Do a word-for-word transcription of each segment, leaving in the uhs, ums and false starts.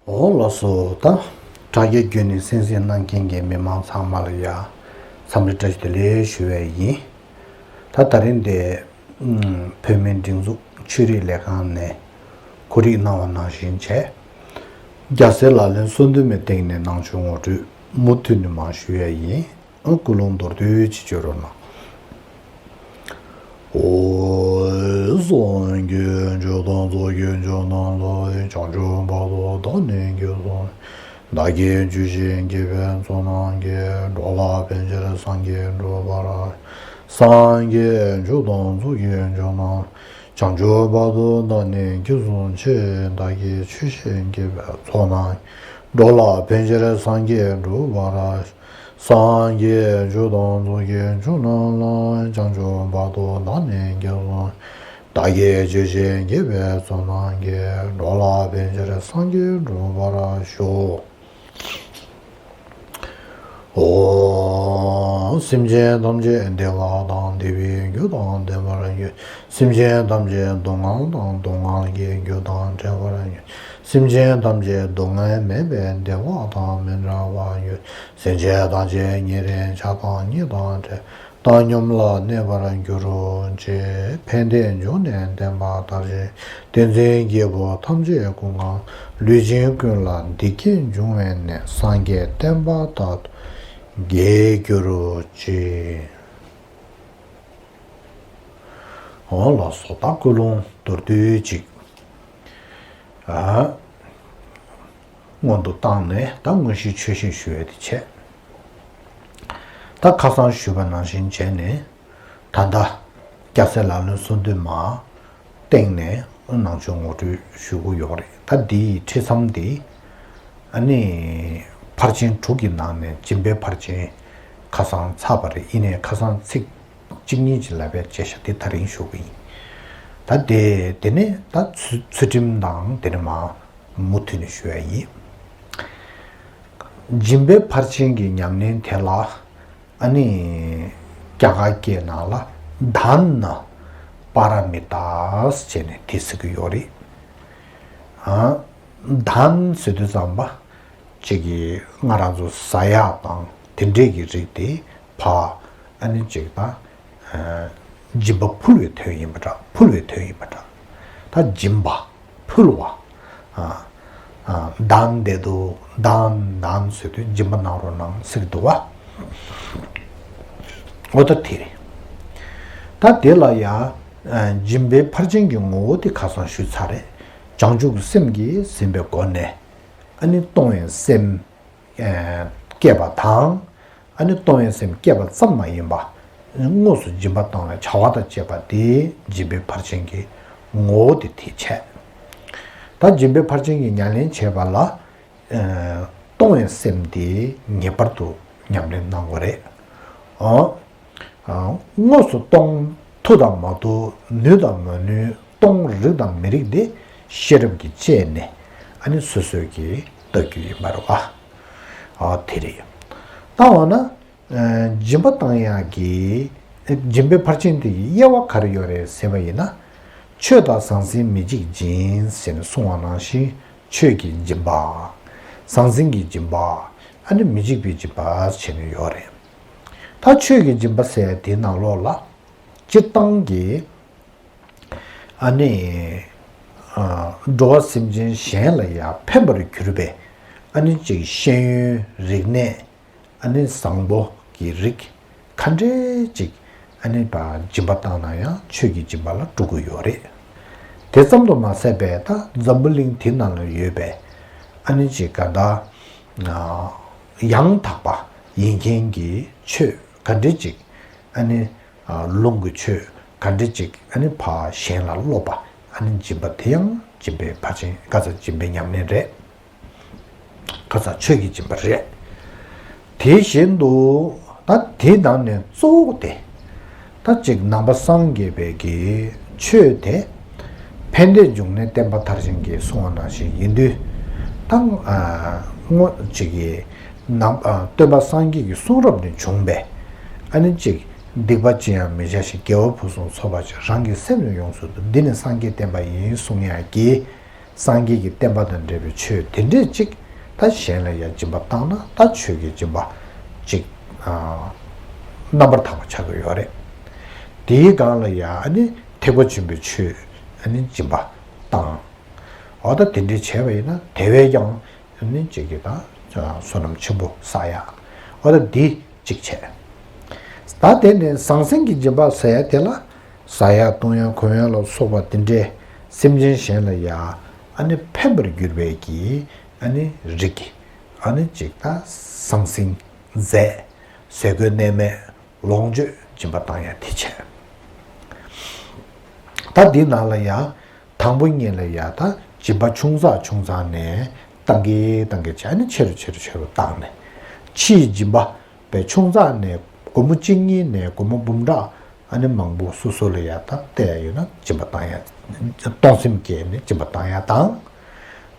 འོ་ལགས་སོ། ད་དྲ་རྒྱའི་བརྒྱུད་ནས་གསན་གཟིགས་གནང་མཁན་གྱི་མི་མང་ཚང་མ་ལ་ཡ་འཚམས་འདྲི་བཀྲ་ཤིས་བདེ་ལེགས་ཞུ་བ་ཡིན། ད་ད་རིང་འདི་ཨུམ་བོད་མིའི་སྒྲིག་འཛུགས་ཆོས་རིག་ལས་ཁང་ནས་གོ་སྒྲིག་གནང་བ་ནང་བཞིན་བྱས། རྒྱལ་སྲས་ལག་ལེན་གསུམ་ལྡན་མའི་སྟེང་ནས་ནང་ཆོས་ངོ་སྤྲོད་མུ་མཐུད་ནས་མར་ཞུ་ཡ་ཡིན། ཨ་ཀུན་སློང་མདོར་བསྡུས་ཅིག་བརྗོད་རོགས་གནང་། ཨོ། སངས་རྒྱས་ཆོས་དང་ཚོགས་ཀྱི་མཆོག་རྣམས་ལ། བྱང་ཆུབ་བར་དུ་བདག་ནི་མཁྱེན་གསུངས། བདག་གིས་ཆོས་བཞིན་བགྱིས་པའི་ཚོགས་རྣམས་ཀྱིས། འགྲོ་ལ་ཕན་ཕྱིར་སངས་རྒྱས་འགྲུབ་པར། སངས་རྒྱས་ཆོས་དང་ཚོགས་ཀྱི་མཆོག་རྣམས། བྱང་ཆུབ་བར་དུ་བདག་ནི་མཁྱེན་གསུངས་ཆེ། བདག་གིས་ཆོས་བཞིན་བགྱིས་པའི་ཚོགས་རྣམས། འགྲོ་ལ་ཕན་ཕྱིར་སངས་རྒྱས་འགྲུབ་པར། སངས་རྒྱས་ཆོས་དང་ཚོགས་ཀྱི་མཆོག་རྣམས་ལ། བྱང་ཆུབ་བར་དུ་བདག་ནི་མཁྱེན་གསུངས། བདག་གིས་ཆོས་བཞིན་བགྱིས་པའི་ཚོགས་རྣམས་ཀྱིས། འགྲོ་ལ་ཕན་ཕྱིར་སངས་རྒྱས་འགྲུབ་པར་ཤོག། ཨོ། སེམས་ཅན་ཐམས་ཅད་བདེ་བ་དང་བདེ་བའི་རྒྱུ་དང་ལྡན་པར་འགྱུར། སེམས་ཅན་ཐམས་ཅད་སྡུག་བསྔལ་དང་སྡུག་བསྔལ་གྱི་རྒྱུ་དང་བྲལ་བར་འགྱུར། སེམས་ཅན་ཐམས་ཅད་སྡུག་བསྔལ་མེད་པའི་བདེ་བ་དང་མི་འབྲལ་བར་འགྱུར། སེམས་ཅན་ཐམས་ཅད་ཉེ་རིང་ཆགས་སྡང་གཉིས་དང་བྲལ། བཏང་སྙོམས་ལ་གནས་པར་འགྱུར་རོ་ཞེས་ཕན་བདེའི་འབྱུང་གནས་བསྟན་པ་ལྟར་བཞིན་ཏིང་འཛིན་བརྒྱད་པོ་ཐམས་ཅད་ཀུན་གང་། ལུས་ཅན་ཀུན་ལ་བདེ་སྐྱིད་འབྱུང་བའི་གནས། སངས་རྒྱས་བསྟན་པ་དག་ཏུ་རྒྱས་གྱུར་ཅིག། འོ་ལགས་སོ། ད་ཀུན་སློང་མདོར་བསྡུས་ཅིག་ཨ། སྔོན་དུ་བཏང་ནས་ད་དངོས་གཞིའི་ཆོས་བཤད་ཞུ་ཡས་དེ་བྱས། ད་ཁ་སང་ཞུས་པ་ནང་བཞིན་བྱས་ནས་ད་ལྟ་སྐྱ་སེར་ལག་ལེན་གསུམ་ལྡན་མ་སྟེང་ནས་ནང་ཆོས་ངོ་སྤྲོད་ཞུ་གི་ཡོད་རེད། ད་འདིའི་ཁྲིད་མཚམས་འདི་ཨ་ནི་ཕར་ཕྱིན་དྲུག་གི་ནང་ནས་སྦྱིན་པའི་ཕར་ཕྱིན་ཁ་སང་ཚར་བ་རེད། ཡིན་ནའི་ཁ་སང་ཚིག་གཅིག་གཉིས་ཅིག་ལབ་པའི་བྱས་ཤག་དེ་ད་རིང་ཞུ་གི་ཡིན། ད་དེ་དེ་ནས་ད་ཚུལ་ཚུལ་ཁྲིམས་དང་དེ་ནས་མ་མུ་མཐུད་ནས་ཞུ་ཡ་ཡིན། སྦྱིན་པའི་ཕར་ཕྱིན་གྱི་ཉམས་ལེན་དེ་ལ་ཨ་ནི་རྒྱ་གར་སྐད་ནང་ལ་དཱ་ན་པཱ་ར་མི་ཏཱ་ཟེར་ནས་དེ་ཟེར་གྱི་ཡོད་རེད། ཨ། དཱན་ཟེར་དུས་ཙམ་པ་ཅིག་གི་ང་རང་ཚོ་ཟ་ཡག་དང་དེ་འདྲས་ཀྱི་རིགས་དེ་ཕ་ཨ་ནི་ཅིག་དང་། སྦྱིན་པ་ཕུལ་བའི་དོན་ཡིན་པ་འདྲ། ཕུལ་བའི་དོན་ཡིན་པ་འདྲ། ད་སྦྱིན་པ་ཕུལ་བ། ཨ། ཨ། དཱན་དེ་དུ་དཱན་དཱན་ཟེར་དུས་སྦྱིན་པ་གནང་རོགས་གནང་ཟེར་གྱི་འདུག་བ། འོ་ད་དེ་རེད། ད་དེ་ལ་ཡང་སྦྱིན་པའི་ཕར་ཕྱིན་གྱི་ངོ་བོ་དེ་ཁ་སང་ཞུས་ཚར་རེད། བྱང་ཆུབ་སེམས་ཀྱིས་ཟིན་པའི་སྒོ་ནས་ཨ་ནི་གཏོང་བའི་སེམས་སྐྱེས་པ་དང་། ཨ་ནི་གཏོང་བའི་སེམས་སྐྱེས་པ་ཙམ་མ་ཡིན་པ། དངོས་སུ་སྦྱིན་པ་གཏོང་བའི་བྱ་བ་དང་བཅས་པ་དེ་སྦྱིན་པའི་ཕར་ཕྱིན་གྱི་ངོ་བོ་དེ་དེ་བྱས། ད་སྦྱིན་པའི་ཕར་ཕྱིན་གྱི་ཉམས་ལེན་བྱེད་པ་ལ། གཏོང་བའི་སེམས་དེ་ངེས་པར་དུ་ཉམས་ལེན་གནང་དགོས་རེད། ཨོ། དངོས་སུ་གཏོང་ཐུབ་དང་མ་ཐུབ། ནུས་དང་མ་ནུས། གཏོང་རིགས་དང་མི་རིགས་དེ་ཤེས་རབ་ཀྱིས་དཔྱད་ནས་ཨ་ནི་སོ་སོས་ཀྱིས་ལྟ་རྒྱུ་ཡིན་པ་རེད་བ། ཨ་དེ་རེད། ད་འོ་ན། སྦྱིན་པ་བཏང་ཡག་གི་སྦྱིན་པའི་ཕར་ཕྱིན་དེ་ཡི་དབྱེ་བ་ག་རེ་ཡོད་རེད་ཟེར་བ་ཡིན་ན། ཆོས་དང་ཟང་ཟིང་མི་འཇིགས་སྦྱིན་ཟེར་ནས་གསུངས་པ་ནང་བཞིན་ཆོས་ཀྱི་སྦྱིན་པ། ཟང་ཟིང་གི་སྦྱིན་པ། ཨ་ནི་མི་འཇིགས་པའི་སྦྱིན་པ་བྱས་ནས་ཡོད་རེད། ད་ཆོས་ཀྱི་སྦྱིན་པ་ཟེར་དེའི་ནང་ལོགས་ལ། སྤྱིར་བཏང་གི་ཨ་ནི་འགྲོ་བ་སེམས་ཅན་གཞན་ལ་ཡང་ཕན་པར་གྱུར་པའི་ཨ་ནི་ཅིག་ཤེས་ཡོན་རིག་གནས། ཨ་ནི་བཟང་པོ་གི་རིགས་ག་འདྲས་ཅིག་ཨ་ནི་བ་སྦྱིན་པ་བཏང་ན་ཡང་ཆོས་ཀྱི་སྦྱིན་པ་ལ་འགྲོ་གི་ཡོད་རེད། དེ་ཙམ་དུ་མ་ཟད་པའི་ད་འཛམ་བུ་གླིང་དེ་ནང་ལ་ཡོད་པའི་ཨ་ནི་ཅིག་ག་ད་ཡང་དག་པ་ཡིན་མཁན་གྱི་ཆོས་ག་འདྲས་ཅིག་ཨ་ནི་ལུང་གི་ཆོས་ག་འདྲས་ཅིག་ཨ་ནི་ཕ་གཞན་ལ་སློབ་པ་ཨ་ནི་སྦྱིན་པ་དེ་ཡང་སྦྱིན་པའི་ཕར་ཕྱིན་ཀ་ཙ་སྦྱིན་པའི་ཉམས་ལེན་རེད། ཁ་ཚ་ཆོས་ཀྱི་སྦྱིན་པ་རེད། དེ་བཞིན་དུ་ད་དེའི་ནང་ནས་གཙོ་བོ་དེ་ད་ཅིག་ནང་པ་སངས་རྒྱས་པའི་གི་ཆོས་དེ་ཕན་བདེ་འབྱུང་གནས་བསྟན་པ་མཐར་ཕྱིན་གྱི་གསུང་བ་ནང་བཞིན་ཡིན་དུས། ད་ཨ་དངོས་ཅིག་གི་ནང་ཨ་སྟོན་པ་སངས་རྒྱས་ཀྱི་གསུང་རབ་ནས་བྱུང་བའི་ཨ་ནི་ཅིག་སྡིག་པ་ཅི་ཡང་མི་བྱ་ཞིང་། དགེ་བ་ཕུན་སུམ་ཚོགས་པར་སྤྱད། རང་གི་སེམས་ནི་ཡོངས་སུ་འདུལ། འདི་ནི་སངས་རྒྱས་བསྟན་པ་ཡིན། གསུང་ཡག་གི་ སངས་རྒྱས་ཀྱི་བསྟན་པ་དང་འབྲེལ་བའི་ཆོས་དེ་འདྲས་ཅིག་ད་གཞན་ལ་ཡང་སྦྱིན་པ་བཏང་ན་ད་ཆོས་ཀྱི་སྦྱིན་པ་ཅིག་ཨ་རྣམ་པར་དག་པ་ཆགས་ཀྱི་ཡོད་རེད། དེའི་སྒང་ལ་ཡང་ཨ་ནི་ཐེག་པ་ཆེན་པོའི་ཆོས་ཨ་ནི་སྦྱིན་པ་བཏང་། འོ་ད་དེ་འདྲས་བྱས་པ་ཡིན་ན་དེ་བས་ཀྱང་ཨ་ནི་ཅིག་གི་ད་བསོད་ནམས་ཆེན་པོ་བསགས་ཡ། འོ་ད་འདི་གཅིག་བྱས། ད་དེ་ནས་ཟང་ཟིང་གི་སྦྱིན་པ་ཟེར་ཡ་དེ་ལ་ཟ་ཡ་བཏུང་ཡ་གོན་ཡ་ལ་སོགས་པ་དེ་འདྲའི་སེམས་ཅན་གཞན་ལ་ཡ་ཨ་ནི་ཕན་པར་འགྱུར་བའི་གི་ཨ་ནི་རིགས་ཀྱི་ཨ་ནི་ཅིག་ད་ཟང་ཟིང་ཟས་ཟས་གོས་གནས་མལ་ལོངས་སྤྱོད་སྦྱིན་པ་བཏང་ཡ་དེ་བྱས། ད་འདི་ནང་ལ་ཡ། དང་པོ་ཉིད་ལ་ཡ་ད་སྦྱིན་པ་ཆུང་ཙག་ཆུང་ཙག་ནས་བཏང་གི་བཏང་གི་བྱས་ནས་ཆེ་རུ་ཆེ་རུ་ཆེ་རུ་བཏང་ནས། ཕྱིའི་སྦྱིན་པ་པའི་ཆུང་ཙག་ནས་སྒོར་མོ་གཅིག་གཉིས་ནས་སྒོར་མོ་འབུམ་ཕྲག་ཨ་ནི་མང་པོ་སོ་སོ་ལ་ཡ་ད་བལྟས་ཡ་ཡོད་ན་སྦྱིན་པ་བཏང་ཡ། གཏོང་སེམས་སྐྱེས་ནས་སྦྱིན་པ་བཏང་ཡ་དང་།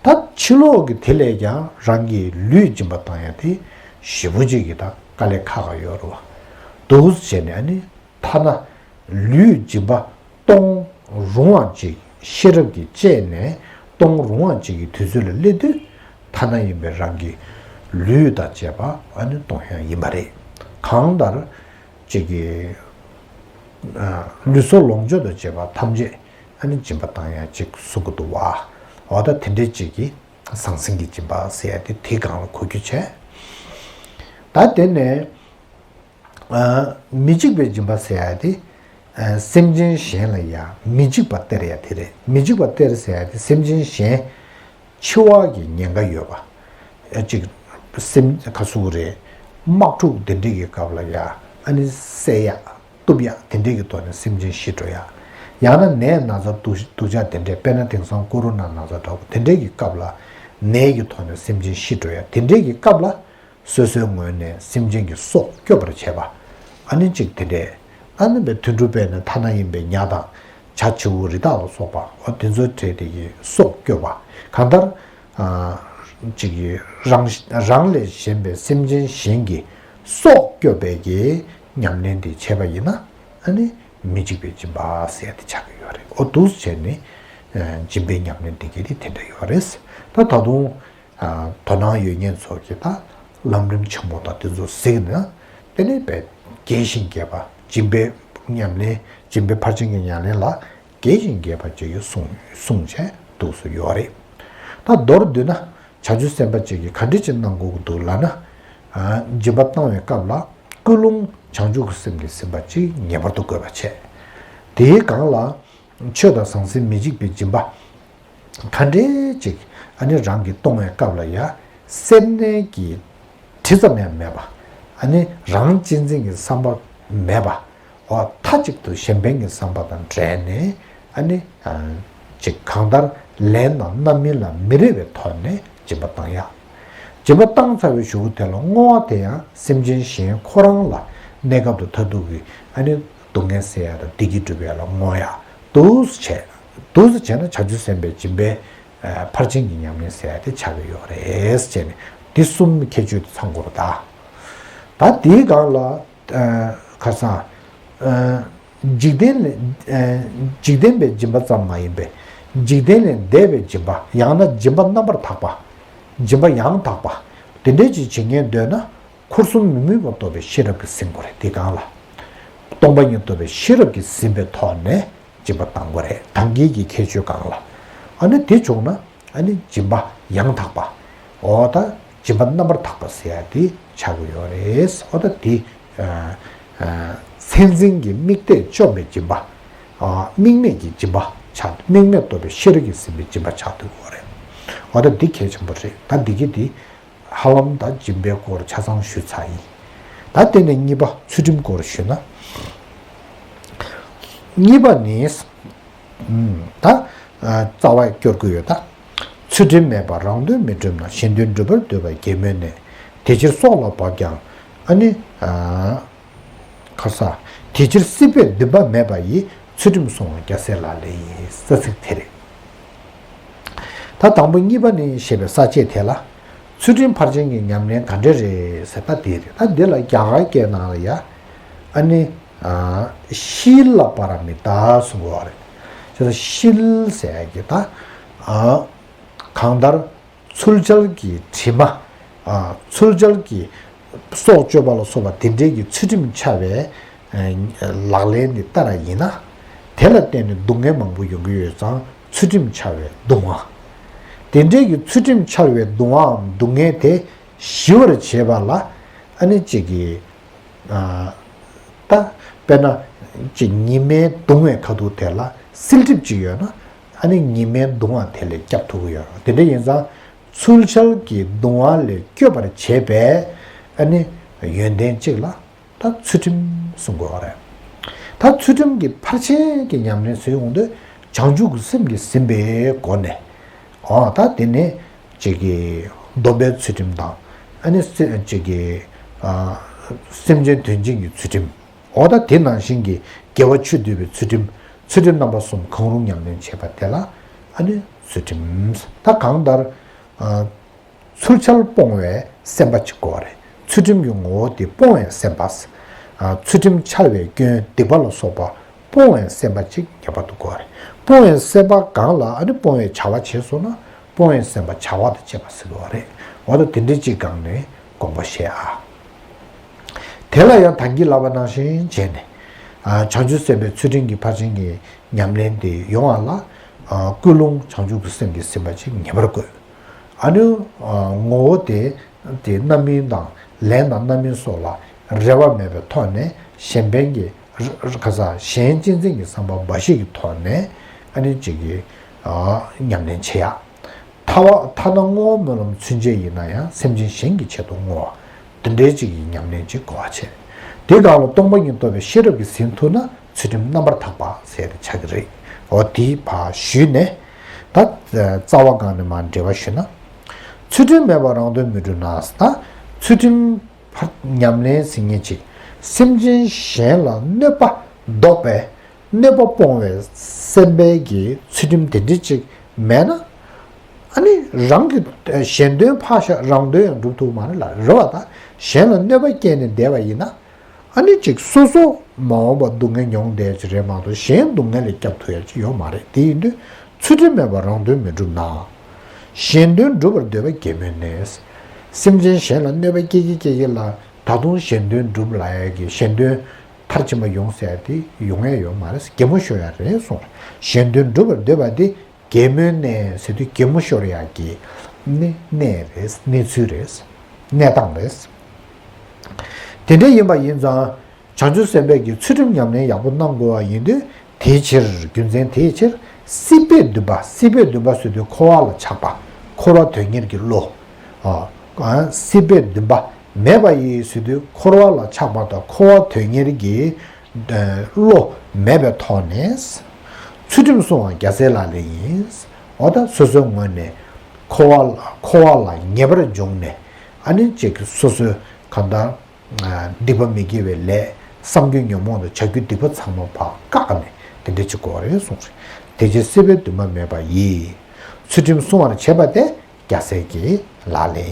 ད་ཕྱི་ལོགས་ཀྱི་དེ་ལས་ཀྱང་རང་གི་ལུས་སྦྱིན་པ་བཏང་ཡ་དེ་ཞེ་པོ་ཅིག་གི་ད་དཀའ་ལས་ཁག་ཁག་ཡོད་རེད་བ། འདུག་བྱས་ནས་ཨ་ནི། ཐ་ན་ལུས་སྦྱིན་པ་གཏོང་རུང་བ་ཅིག་ཤེས་རབ་ཀྱིས་དཔྱད་ནས་གཏོང་རུང་བ་ཅིག་གི་དུས་ཚོད་ལ་སླེབས་དུས་ཐ་ན་ཡིན་པའི་རང་གི་ལུས་དང་བཅས་པ་ཨ་ནི་གཏོང་ཡ་ཡིན་པ་རེད། གང་ལྟར་ཅིག་གི་ལུས་སྲོག་ལོངས་སྤྱོད་དང་བཅས་པ་ཐམས་ཅད་ཨ་ནི་སྦྱིན་པ་བཏང་ཡ་ཅིག་གསུང་གི་འདུག་བ། འོ་ད་དེ་འདྲས་ཅིག་གི་ཟང་ཟིང་གི་སྦྱིན་པ་ཟེར་ཡ་དེ་དེའི་སྒང་ལ་གོ་རྒྱུ་བྱས། ད་དེ་ནས། མི་འཇིགས་པའི་སྦྱིན་པ་ཟེར་ཡ་དེ། སེམས་ཅན་གཞན་ལ་ཡང་མི་འཇིགས་པ་སྟེར་ཡ་དེ་རེད། མི་འཇིགས་པ་སྟེར་ཟེར་ཡ་དེ་སེམས་ཅན་གཞན་འཆི་བ་གི་ཉེན་ཁ་ཡོད་པ། ཅིག་སེམས་ག་ཟེར་དགོས་རེད། དམག་འཁྲུག་དེ་འདྲས་ཀྱི་སྐབས་ལ་ཡང་ཨ་ནི་བསད་ཡ་གཏུབ་ཡ་དེ་འདྲས་ཀྱི་ཐོག་ནས་སེམས་ཅན་ཤི་འགྲོ་ཡ། ཡང་ན་ནད་ན་ཚ་སྡུག་སྡུག་ཅག་དེ་འདྲས་དཔེར་ན་དེང་སང་ཀོ་རོ་ན་ན་ཚ་འདྲ་པོ་དེ་འདྲས་ཀྱི་སྐབས་ལ་ནད་ཀྱི་ཐོག་ནས་སེམས་ཅན་ཤི་འགྲོ་ཡ་དེ་འདྲས་ཀྱི་སྐབས་ལ། སོ་སོའི་ངོས་ནས་སེམས་ཅན་གྱི་སྲོག་སྐྱོབ་པར་བྱེད་པ། ཨ་ནི་གཅིག་དེ་འདྲས། ཨ་ནི་བའི་དུད་འགྲོ་དཔེར་ན་ཐ་ན་ཡིན་པའི་ཉ་དང་བྱ་བྱིའུ་རི་དྭགས་ལ་སོགས་པ་འོ་དེ་ཚོའི་གྲས་དེ་གི་སྲོག་སྐྱོབ་པ། གང་ལྟར། ཨ། གཅིག་གི་རང་རང་ལས་གཞན་པའི་སེམས་ཅན་གཞན་གྱི་སྲོག་སྐྱོབ་པའི་གི་ཉམས་ལེན་དེ་བྱས་པ་ཡིན་ན་ཨ་ནི་མི་འཇིགས་པའི་སྦྱིན་པ་ཟེར་ཡ་དེ་ཆགས་ཀྱི་ཡོད་རེད། འོ་འདུག་སེ་བྱས་ནས་སྦྱིན་པའི་ཉམས་ལེན་དེ་གི་དེ་དེ་འདྲ་ཡོད་རེད། ད་ད་དུང་། དོ་སྣང་ཡོད་མཁན་ཚོ་གིས་ད་ལམ་རིམ་ཆེན་མོ་དང་དེ་ཚོ་གཟིགས་ན་དེ་ནས་བས་རྒྱས་ཤིང་རྒྱས་པ་སྦྱིན་པའི་ཉམས་ལེན་སྦྱིན་པའི་ཕར་ཕྱིན་གྱི་ཉམས་ལེན་ལ་རྒྱས་ཤིང་རྒྱས་པ་ཅིག་གིས་གསུངས་གསུངས་བྱས་འདུག་སེ་ཡོད་རེད། ད་མདོར་བསྡུས་ན་བྱང་ཆུབ་སེམས་དཔའ་ཅིག་གིས་ག་འདྲ་ཅིག་གནང་དགོས་ཀྱི་འདུག་ལབ་ན། སྦྱིན་པ་བཏང་བའི་སྐབས་ལ་ཀུན་སློང་བྱང་ཆུབ་ཀྱི་སེམས་ཀྱིས་ཟིན་པ་ཅིག་ངེས་པར་དུ་དགོས་པ་བྱས། དེའི་སྒང་ལ་ཆོས་དང་ཟང་ཟིང་མི་འཇིགས་པའི་སྦྱིན་པ། ག་འདྲས་ཅིག་ཨ་ནི་རང་གིས་གཏོང་བའི་སྐབས་ལ་ཡ་སེར་སྣའི་གི་དྲི་ཙམ་ཡང་མེད་པ། ཨ་ནི་རང་གཅེས་འཛིན་གྱི་བསམ་པ་མེད་པ། འོ་མཐའ་གཅིག་ཏུ་གཞན་ཕན་གྱི་བསམ་པ་དང་འབྲེལ་ནས་ཨ་ནི་ཅིག་གང་ལྟར་ལན་དང་རྣམ་སྨིན་ལ་མི་རེ་བའི་ཐོག་ནས་སྦྱིན་པ་བཏང་ཡ། སྦྱིན་པ་བཏང་ཚར་བའི་གཞུག་གུ་དེ་ལ་བསྔོ་བ་དེ་ཡང་སེམས་ཅན་གཞན་ཁོ་རང་ལ་གནས་སྐབས་དང་མཐར་ཐུག་གི་ཨ་ནི་སྡུག་བསྔལ་སེལ་ཡ་དང་བདེ་སྐྱིད་སྒྲུབ་ཡ་ལ་བསྔོ་ཡ། འདུག་སེ་བྱས། འདུག་སེ་བྱས་ན་བྱང་ཆུབ་སེམས་དཔའི་སྦྱིན་པའི་ཕར་ཕྱིན་གྱི་ཉམས་ལེན་ཟེར་ཡ་དེ་ཆགས་ཀྱི་ཡོད་རེད་ཟེར་ནས་འདི་གསུམ་ཁྱད་ཆོས་དེ་ཚང་དགོས་རེད་ད། ད་དེའི་སྒང་ལ་ཁ་སང་འཇིག་རྟེན་ལས་འཇིག་རྟེན་པའི་སྦྱིན་པ་ཙམ་མ་ཡིན་པའི་འཇིག་རྟེན་ལས་འདས་པའི་སྦྱིན་པ་ཡང་ན་སྦྱིན་པ་རྣམ་པར་དག་པ། སྦྱིན་པ་ཡང་དག་པ། དེ་འདྲའི་ཅིག་བྱེད་མཁན་འདོད་ན། འཁོར་གསུམ་མི་མོས་པ་རྟོགས་པའི་ཤེས་རབ་ཀྱིས་ཟིན་དགོས་རེད་དེ་སྒང་ལ། སྟོང་པ་ཉིད་རྟོགས་པའི་ཤེས་རབ་ཀྱིས་ཟིན་པའི་ཐོག་ནས་སྦྱིན་པ་གཏང་དགོས་རེད་དང་གི་གི་ཁྱད་ཆོས་སྒང་ལ། ཨ་ནི་དེ་བྱུང་ན་ཨ་ནི་སྦྱིན་པ་ཡང་དག་པ། འོ་ད་སྦྱིན་པ་རྣམ་པར་དག་པ་ཟེར་ཡ་དེ་ཆགས་ཀྱི་ཡོད་རེད། འོ་ད་དེ་མཚན་འཛིན་གྱི་དམིགས་གཏད་བཅོམ་པའི་སྦྱིན་པ། དམིགས་མེད་ཀྱི་སྦྱིན་པ་ཆགས་དམིགས་མེད་རྟོགས་པའི་ཤེས་རབ་ཀྱིས་ཟིན་པའི་སྦྱིན་པ་ཆགས་ཐུབ་ཀྱི་ཡོད་རེད། འོ་ད་འདི་གལ་ཆེན་པོ་རེད། ད་འདི་གི་དེ། ཧ་ལམ་ད་སྦྱིན་པའི་སྐོར་ཆ་ཚང་ཞུས་ཚར་ཡིན། ད་དེ་ནས་གཉིས་པ་ཚུལ་ཁྲིམས་སྐོར་ཞུས་ན། གཉིས་པ་ནི། ད་རྩ་བ་སྐྱོར་གྱི་ཡོད་ད། ཚུལ་ཁྲིམས་མེད་པར་རང་དོན་མི་སྒྲུབ་ན། གཞན་དོན་སྒྲུབ་པར་འདོད་པ་གད་མོ་ནས། དེ་ཕྱིར་སྲོག་ལ་བབ་ཀྱང་ཨ་ནི། ཁ་ས། དེ་ཕྱིར་སྲིད་པའི་འདུན་པ་མེད་པ་ཡིས། ཚུལ་ཁྲིམས་བསྲུང་བ་རྒྱལ་སྲས་ལག་ལེན་ཡིན། རྩ་ཚིག་དེ་རེད། ད་དང་པོ་གཉིས་པ་ནི་ཞེས་པའི་ས་བཅད་དེ་ལ། ཚུལ་ཁྲིམས་ཕར་ཕྱིན་གྱི་ཉམས་ལེན་ག་འདྲ་རེད་ཟེར་ད་དེ་རེད། ད་འདི་ལ་རྒྱ་གར་སྐད་ནང་ལ་ཡ། ཨ་ནི། ཤཱི་ལ་པ་ར་མི་ཏཱ་གསུང་གི་ཡོད་རེད། ཅེས་ཤཱི་ལ་ཟེར་ཡ་གི་ད། གང་ལྟར་ཚུལ་འཆལ་གྱི་དྲི་མ། ཚུལ་འཆལ་གྱི་སྲོག་གཅོད་པ་ལ་སོགས་པ་དེ་འདྲའི་གི་ཚུལ་ཁྲིམས་འཆལ་བའི་ལག་ལེན་འདི་ལྟར་ཡིན་ན། དེ་ལ་བརྟེན་ནས་སྡུག་བསྔལ་མང་པོ་ཡོང་གི་ཡོད་ཙང་ཚུལ་ཁྲིམས་འཆལ་བའི་སྡུག་བསྔལ། དེ་འདྲའི་གི་ཚུལ་ཁྲིམས་འཆལ་བའི་སྡུག་བསྔལའམ་སྡུག་བསྔལ་དེ་ཞི་བར་བྱེད་པ་ལ་ཨ་ནི་གཅིག་གི་ད་དཔེར་ན་གཅིག་ཉི་མའི་གདུང་བའི་ཁ་ཐུག་དེ་ལ་བསིལ་གྲིབ་ཅིག་ཡོད་ན། ཨ་ནི་ཉི་མའི་གདུང་བ་དེ་ལས་སྐྱོབ་ཐུབ་ཀྱི་ཡོད་རེད། དེ་འདྲ་ཡིན་ཙང་ཚུལ་འཆལ་གྱི་གདུང་བ་ལས་སྐྱོབ་པར་བྱེད་པའི་ཨ་ནི་ཡོན་ཏན་གཅིག་ལ་ད་ཚུལ་ཁྲིམས་གསུང་དགོས་པ་རེད། ད་ཚུལ་ཁྲིམས་ཀྱི་ཕར་ཕྱིན་གྱི་ཉམས་ལེན་ཟེར་ཡོང་དུས་བྱང་ཆུབ་ཀྱི་སེམས་ཀྱིས་ཟིན་པའི་སྒོ་ནས། འོ་ད་དེ་ནི་གཅིག་གི་སྡོམ་པའི་ཚུལ་ཁྲིམས་དང་། ཨ་ནི་སེ་གཅིག་གི་ཨ་སེམས་ཅན་དོན་བྱེད་ཀྱི་ཚུལ་ཁྲིམས། འོ་ད་དེ་ནང་བཞིན་གྱི་དགེ་བ་ཆོས་སྡུད་པའི་ཚུལ་ཁྲིམས། ཚུལ་ཁྲིམས་རྣམ་པ་གསུམ་གང་རུང་ཉམས་ལེན་བྱེད་པ་དེ་ལ་ཨ་ནི་ཚུལ་ཁྲིམས། ད་གང་ལྟར་ཨ་ཚུལ་འཆལ་སྤོང་བའི་སེམས་པ་གཅིག་དགོས་པ་རེད། ཚུལ་ཁྲིམས་ཀྱི་ངོ་བོ་དེ་སྤོང་བའི་སེམས་པ། ཨ་ཚུལ་ཁྲིམས་འཆལ་བའི་སྐྱོན་སྡིག་པ་ལ་སོགས་པ་སྤོང་བའི་སེམས་པ་གཅིག་ངེས་པར་དུ་དགོས་པ་རེད། སྤོང་བའི་སེམས་པ་གང་ལ་ཨ་ནི་སྤོང་བའི་བྱ་བ་བྱས་སོང་ན་སྤོང་བའི་སེམས་པ་བྱ་བ་དང་བཅས་པ་ཟེར་བ་རེད། འོ་ད་དེ་འདྲའི་གཅིག་སྒང་ནས་དགོངས་པ་བཞེས་ཨ། དེ་ལ་ཡང་ད་གིན་ལབ་པ་ནང་བཞིན་བྱས་ནས། ཨ་བྱང་ཆུབ་སེམས་དཔའི་ཚུལ་ཁྲིམས་ཀྱི་ཕར་ཕྱིན་གྱི་ཉམས་ལེན་དེ་ཡོང་བ་ལ། ཨ་ཀུན་སློང་བྱང་ཆུབ་ཀྱི་སེམས་ཀྱིས་ཟིན་པ་ཅིག་ངེས་པར་དགོས། ཨ་ནི་ཨ་ངོ་བོ་དེ་དེ་རྣམ་སྨིན་དང་ལས་དང་རྣམ་སྨིན་སོགས་ལ་རེ་བ་མེད་པའི་ཐོག་ནས་གཞན་ཕན་གྱི་ཁ་ས་གཞན་གཅེས་འཛིན་གྱི་བསམ་པ་འབའ་ཞིག་གི་ཐོག་ནས་ཨ་ནི་གཅིག་གི་ཨ་ཉམས་ལེན་བྱེད་ཡ། ཐ་བ་ཐ་ན་བསྔོ་བ་སྨོན་ལམ་ཚུན་ཆད་ཡིན་ན་ཡང་སེམས་ཅན་གཞན་གྱི་ཆེད་དུ་བསྔོ་བ། དེ་འདྲའི་གཅིག་གི་ཉམས་ལེན་གཅིག་དགོས་པ་བྱས། དེ་སྒང་ལ་སྟོང་པ་ཉིད་རྟོགས་པའི་ཤེས་རབ་ཀྱིས་ཟིན་ཐུབ་ན་ཚུལ་ཁྲིམས་རྣམ་པར་དག་པ་ཟེར་ཏེ་ཆགས་ཀྱི་རེད། འོ་དེའི་བར་ཞུས་ནས། ད་རྩ་བ་སྒང་ནས་མར་འགྲེལ་བ་ཞུས་ན། ཚུལ་ཁྲིམས་མེད་པར་རང་དོན་མི་འགྲུབ་ན། ད་ཚུལ་ཁྲིམས་ཕར་ཉམས་ལེན་ཟེར་མཁན་ཅིག་སེམས་ཅན་གཞན་ལ་གནོད་པ་བཟློག་པའི་གནོད་པ་སྤོང་བའི་སེམས་པའི་གི་ཚུལ་ཁྲིམས་དེ་འདྲ་ཅིག་མེད་ན། ཨ་ནི་རང་གི་གཞན་དོན་ཕར་བཞག་རང་དོན་ཡང་འགྲུབ་ཐུབ་མ་རེད་ལ། རེད་བ། ད་གཞན་ལ་གནོད་པ་བསྐྱལ་ནས་བསྡད་པ་ཡིན་ན། ཨ་ནི་ཅིག་སོ་སོ་མ་འོངས་པ་སྡུག་བསྔལ་མྱོང་བསྡད་ཀྱི་རེད་མ་གཏོགས་གཞན་སྡུག་བསྔལ་ལས་སྐྱོབ་ཐུབ་ཡ་ཅིག་ཡོད་མ་རེད། དེ་ཡིན་དུས་ཚུལ་ཁྲིམས་མེད་པར་རང་དོན་མི་འགྲུབ་ན། གཞན་དོན་སྒྲུབ་པར་འདོད་པ་གད་མོའི་གནས། སེམས་ཅན་གཞན་ལ་གནོད་པ་སྐྱེལ་གྱི་སྐྱེལ་གྱི་ལ་ད་དུང་གཞན་དོན་སྒྲུབ་ལ་ཡ་གི་གཞན་དོན་མཐར་ཕྱིན་པ་ཡོང་ཟེར་ཡ་དེ་ཡོང་ཡ་ཡོད་མ་རེད། གད་མོ་ཤོར་ཡ་རེད་གསུངས། གཞན་དོན་སྒྲུབ་པར་འདོད་པ་དེ་གད་མོའི་གནས་ཟེར་དུས་གད་མོ་ཤོར་ཡག་གི་གནས་གནས་རེད། གནས་ཚུལ་རེད། གནས་སྟངས་རེད། དེ་འདྲ་ཡིན་པ་ཡིན་ཙང་བྱང་ཆུབ་སེམས་དཔའ་གིས་ཚུལ་ཁྲིམས་ཉམས་ལེན་ཡག་པོ་གནང་དགོས་པ་ཡིན་དུས། དེའི་ཕྱིར་རྒྱུ་མཚན་དེའི་ཕྱིར་སྲིད་པའི་འདུན་པ། སྲིད་པའི་འདུན་པ་ཟེར་དུས་འཁོར་བ་ལ་ཆགས་པ། འཁོར་བ་དོན་གཉེར་གྱི་བློ། ཨ་སྲིད་པའི་འདུན་པ་མེད་པ་ཡིས་ཟེར་དུས་འཁོར་བ་ལ་ཆགས་པ་དང་འཁོར་བ་དོན་གཉེར་གྱི་བློ་མེད་པའི་ཐོག་ནས་ཚུལ་ཁྲིམས་བསྲུང་བ་རྒྱལ་སྲས་ལག་ལེན་ཡིན། འོ་ད་སོ་སོའི་ངོས་ནས་འཁོར་བ་ལ་འཁོར་བ་ལ་ངེས་པར་འབྱུང་ནས། ཨ་ནི་གཅིག་གི་སོ་སོའི་གང་ལྟར་སྡིག་པ་མི་དགེ་བའི་ལས། བསམ་རྒྱུ་ཉོན་མོངས་དང་བྱ་རྒྱུ་སྡིག་པ་ཚང་མ་ཕར་བཀག་ནས་དེ་འདྲ་བྱེད་དགོས་པ་རེད་གསུངས་རེད། དེ་ཕྱིར་སྲིད་པའི་འདུན་པ་མེད་པ་ཡིས། ཚུལ་ཁྲིམས་བསྲུང་བར་བྱེད་པ་དེ། རྒྱལ་སྲས་ཀྱི་ལག་ལེན་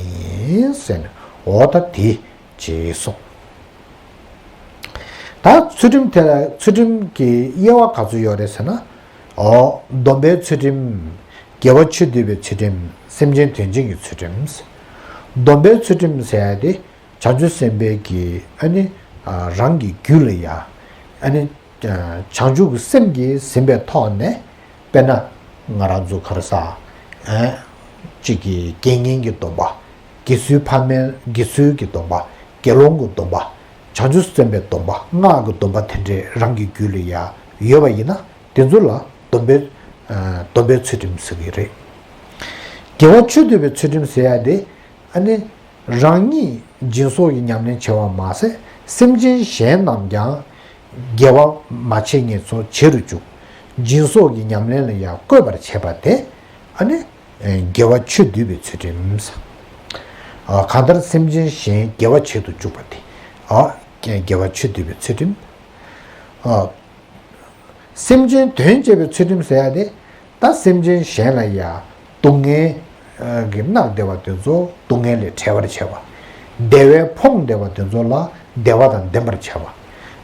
ཡིན་ཟེར་ནས། འོ་ད་དེ་ཅེས་གསུངས། ད་ཚུལ་ཁྲིམས་དེ་ལ་ཚུལ་ཁྲིམས་ཀྱི་དབྱེ་བ་ག་ཚོད་ཡོད་རེད་ཟེར་ན། འོ་སྡོམ་པའི་ཚུལ་ཁྲིམས། དགེ་བ་ཆོས་སྡུད་པའི་ཚུལ་ཁྲིམས། སེམས་ཅན་དོན་བྱེད་ཀྱི་ཚུལ་ཁྲིམས། སྡོམ་པའི་ཚུལ་ཁྲིམས་ཟེར་ཡ་དེ་བྱང་ཆུབ་སེམས་དཔའི་གི་ཨ་ནི་རང་གི་རྒྱུད་ལ་ཡ་ཨ་ནི། བྱང་ཆུབ་ཀྱི་སེམས་ཀྱིས་ཟིན་པའི་ཐོག་ནས། དཔེར་ན་ང་རང་ཚོ་ག་རེ་ཟ། གཅིག་གི་དགེ་བསྙེན་གྱི་སྡོམ་པ། དགེ་ཚུལ་ཕ་མའི་དགེ་ཚུལ་གྱི་སྡོམ་པ། དགེ་སློང་གི་སྡོམ་པ། བྱང་ཆུབ་སེམས་དཔའི་སྡོམ་པ། སྔགས་ཀྱི་སྡོམ་པ་དེ་འདྲས་རང་གི་རྒྱུད་ལ་ཡ་ཡོད་པ་ཡིན་ན། དེ་ཚོ་ལ་སྡོམ་པའི་སྡོམ་པའི་ཚུལ་ཁྲིམས་ཟེར་གྱི་རེད། དགེ་བ་ཆོས་སྡུད་པའི་ཚུལ་ཁྲིམས་ཟེར་ཡ་དེ། ཨ་ནི། རང་ཉིད་སྦྱིན་སོགས་ཀྱི་ཉམས་ལེན་བྱེད་པ་མ་ཟད། སེམས་ཅན་གཞན་རྣམས་ཀྱང་དགེ་བ་མ་བྱས་མཁན་ཚོ་བྱེད་རུ་བཅུག་སྦྱིན་སོགས་ཀྱི་ཉམས་ལེན་ལ་ཡང་བཀོད་པར་བྱེད་པ་དེ། ཨ་ནི། དགེ་བ་ཆོས་སྡུད་པའི་ཚུལ་ཁྲིམས། གང་ལྟར་སེམས་ཅན་གཞན་དགེ་བ་བྱེད་དུ་བཅུག་པ་དེ། དགེ་བ་ཆོས་སྡུད་པའི་ཚུལ་ཁྲིམས། སེམས་ཅན་དོན་བྱེད་པའི་ཚུལ་ཁྲིམས་ཟེར་ཡ་དེ། ད་སེམས་ཅན་གཞན་ལ་ཡ་སྡུག་བསྔལ་གྱི་མནར་བསྡད་པ་དེ་ཚོ་སྡུག་བསྔལ་ལས་བྲལ་བར་བྱེད་པ། བདེ་བས་ཕོངས་བསྡད་པ་དེ་ཚོ་ལ་བདེ་བ་དང་ལྡན་པར་བྱེད་པ།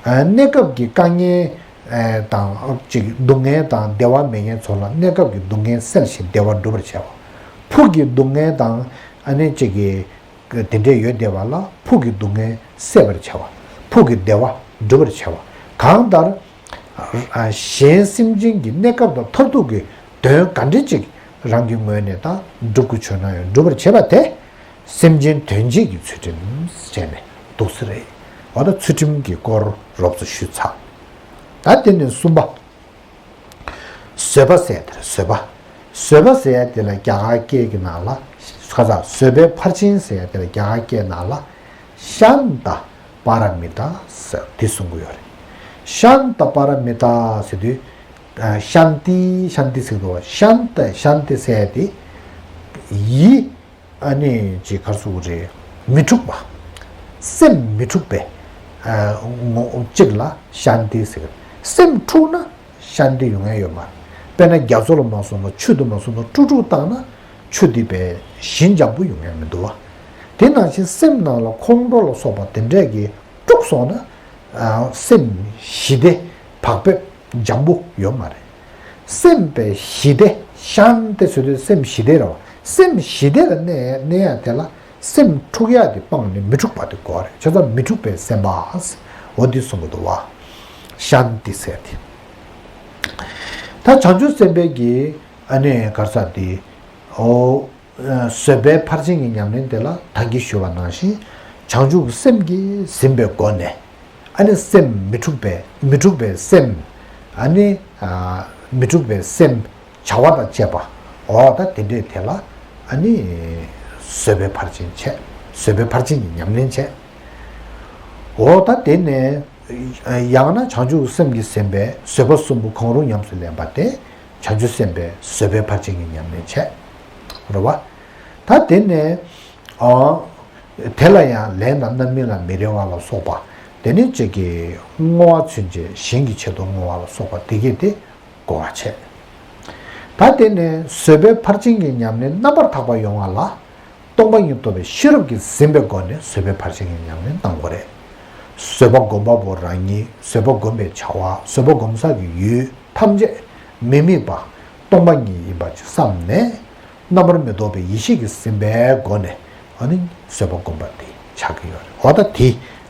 གནས་སྐབས་ཀྱི་དཀའ་ངལ་དང་ཅིག་སྡུག་བསྔལ་དང་བདེ་བ་མེད་མཁན་ཚོ་ལ་གནས་སྐབས་ཀྱི་སྡུག་བསྔལ་སེལ་ཞིང་བདེ་བ་སྒྲུབ་པར་བྱེད་པ། ཕུགས་ཀྱི་སྡུག་བསྔལ་དང་ཨ་ནི་གཅིག་གི་དེ་འདྲས་ཡོད་བསྡད་པ་ལ་ཕུགས་ཀྱི་སྡུག་བསྔལ་སེལ་བར་བྱ་བ། ཕུགས་ཀྱི་བདེ་བ་སྒྲུབ་པར་བྱ་བ། གང་ལྟར། གཞན་སེམས་ཅན་གྱི་གནས་སྐབས་དང་མཐར་ཐུག་གི་དོན་ག་འདྲ་ཅིག་རང་གི་ངོས་ནས་ད་སྒྲུབ་དགོས་བྱུང་ན་ཡང་སྒྲུབ་པར་བྱེད་པ་དེ། སེམས་ཅན་དོན་བྱེད་ཀྱི་ཚུལ་ཁྲིམས་བྱས་ནས་འདུག་ས་རེད། འོ་ད་ཚུལ་ཁྲིམས་ཀྱི་སྐོར་རོབ་ཙམ་ཞུས་ཚར། ད་དེ་ནས་གསུམ་པ། བཟོད་པ་ཟེར་ཡ་དེ་རེད། བཟོད་པ། བཟོད་པ་ཟེར་ཡ་དེ་ལ་རྒྱ་གར་སྐད་ཀྱི་ནང་ལ། ཁ་ཚ་བཟོད་པའི་ཕར་ཕྱིན་ཟེར་ཡ་དེ་ལ་རྒྱ་གར་སྐད་ནང་ལ། ཤཱནྟ་པཱ་ར་མི་ཏཱ་ཟེར་དེ་གསུང་གི་ཡོད་རེད། ཤཱནྟ་པཱ་ར་མི་ཏཱ་ཟེར་དུས། ཤཱནྟི། ཤཱནྟི་ཟེར་དུས་ཤཱནྟ། ཤཱནྟི་ཟེར་ཡ་དེ། ཡིད། ཨ་ནི་ཅིག་ག་རེ་ཟེར་དགོས་རེད། མི་འཁྲུགས་པ། སེམས་མི་འཁྲུགས་པའི་ཨ་ངོ་གཅིག་ལ་ཤཱནྟི་ཟེར། སེམས་འཁྲུགས་ན་ཤཱནྟི་ཡོང་ཡ་ཡོད་མ་རེད། དཔེར་ན་རྒྱ་མཚོ་ལ་མ་སོང་ན་ཆུ་དེ་མ་སོང་ན་དཀྲུག་དཀྲུག་བཏང་ན་ཆུ་དེ་པའི་ཞི་འཇམ་པོ་ཡོང་ཡ་མི་འདུག་བ། དེ་ནང་བཞིན་སེམས་ནང་ལ་ཁོང་ཁྲོ་ལ་སོགས་པ་དེ་འདྲས་ཀྱི་དཀྲུགས་སོང་ན། ཨ་སེམས་ཞི་བདེ་བག་ཕེབས་འཇམ་པོ་ཡོད་མ་རེད། སེམས་པའི་ཞི་བདེ། ཤཱནྟི་ཟེར་དུས་སེམས་ཞི་བདེ་རེད་བ། སེམས་ཞི་བདེ་ལ་གནས་གནས་ཡ་དེ་ལ་སེམས་འཁྲུགས་ཡ་དེ་སྤངས་ནས་མི་འཁྲུགས་པ་དེ་དགོས་རེད། བྱས་ཙང་མི་འཁྲུགས་པའི་སེམས་པ། འོ་འདི་གསུང་གི་འདུག་བ། ཤཱནྟི་ཟེར་དེ། ད་བྱང་ཆུབ་སེམས་དཔའི་གི་ཨ་ནི་ག་རེ་ཟེར་དེ། འོ། བཟོད་པའི་ཕར་ཕྱིན་གྱི་ཉམས་ལེན་དེ་ལ་ད་གིན་ཞུས་པ་ནང་བཞིན་བྱང་ཆུབ་སེམས་ཀྱིས་ཟིན་པའི་སྒོ་ནས། ཨ་ནི་སེམས་མི་འཁྲུགས་པའི་མི་འཁྲུགས་པའི་སེམས། ཨ་ནི་མི་འཁྲུགས་པའི་སེམས་བྱ་བ་དང་བཅས་པ། འོ་ད་དེ་འདྲས་དེ་ལ་ཨ་ནི་བཟོད་པའི་ཕར་ཕྱིན་བྱས། བཟོད་པའི་ཕར་ཕྱིན་གྱི་ཉམས་ལེན་བྱས། འོ་ད་དེ་ནས་ཡང་ན་བྱང་ཆུབ་སེམས་ཀྱིས་ཟིན་པའི་བཟོད་པ་གསུམ་པོ་གང་རུང་ཉམས་སུ་ལེན་པ་དེ། བྱང་ཆུབ་སེམས་དཔའི་བཟོད་པའི་ཕར་ཕྱིན་གྱི་ཉམས་ལེན་བྱས། རེད་བ། ད་དེ་ནས། ཨ། དེ་ལ་ཡང་ལས་རྣམས་རྣམ་སྨིན་ལ་མི་རེ་བ་ལ་སོགས་པ། དེ་ནས་གཅིག་གི་བསྔོ་བ་ཚུན་ཆད་གཞན་གྱི་ཆེད་དུ་བསྔོ་བ་ལ་སོགས་པ་དེ་གས་དེ་དགོས་པ་བྱས། ད་དེ་ནས་བཟོད་པའི་ཕར་ཕྱིན་གྱི་ཉམས་ལེན་རྣམ་པར་དག་པ་ཡོང་བ་ལ། སྟོང་པ་ཉིད་རྟོགས་པའི་ཤེས་རབ་ཀྱིས་ཟིན་པའི་སྒོ་ནས་བཟོད་པའི་ཕར་ཕྱིན་གྱི་ཉམས་ལེན་གཏང་དགོས་རེད། བཟོད་པ་སྒོམ་པ་པོ་རང་ཉིད། བཟོད་པ་སྒོམ་པའི་བྱ་བ། བཟོད་པ་སྒོམ་ས་ཀྱི་ཡུལ་ཐམས་ཅད་མི་དམིགས་པ་སྟོང་པ་ཉིད་ཡིན་པ་ཅིག་བསམ་ནས། རྣམ་པར་མི་རྟོག་པའི་ཡེ་ཤེས་ཀྱིས་ཟིན་པའི་སྒོ་ནས། ཨ་ནི་བཟོད་པ་སྒོམ་པ་དེ་ཆགས་ཀྱི་ཡོད་རེད། འོ་ད་དེ་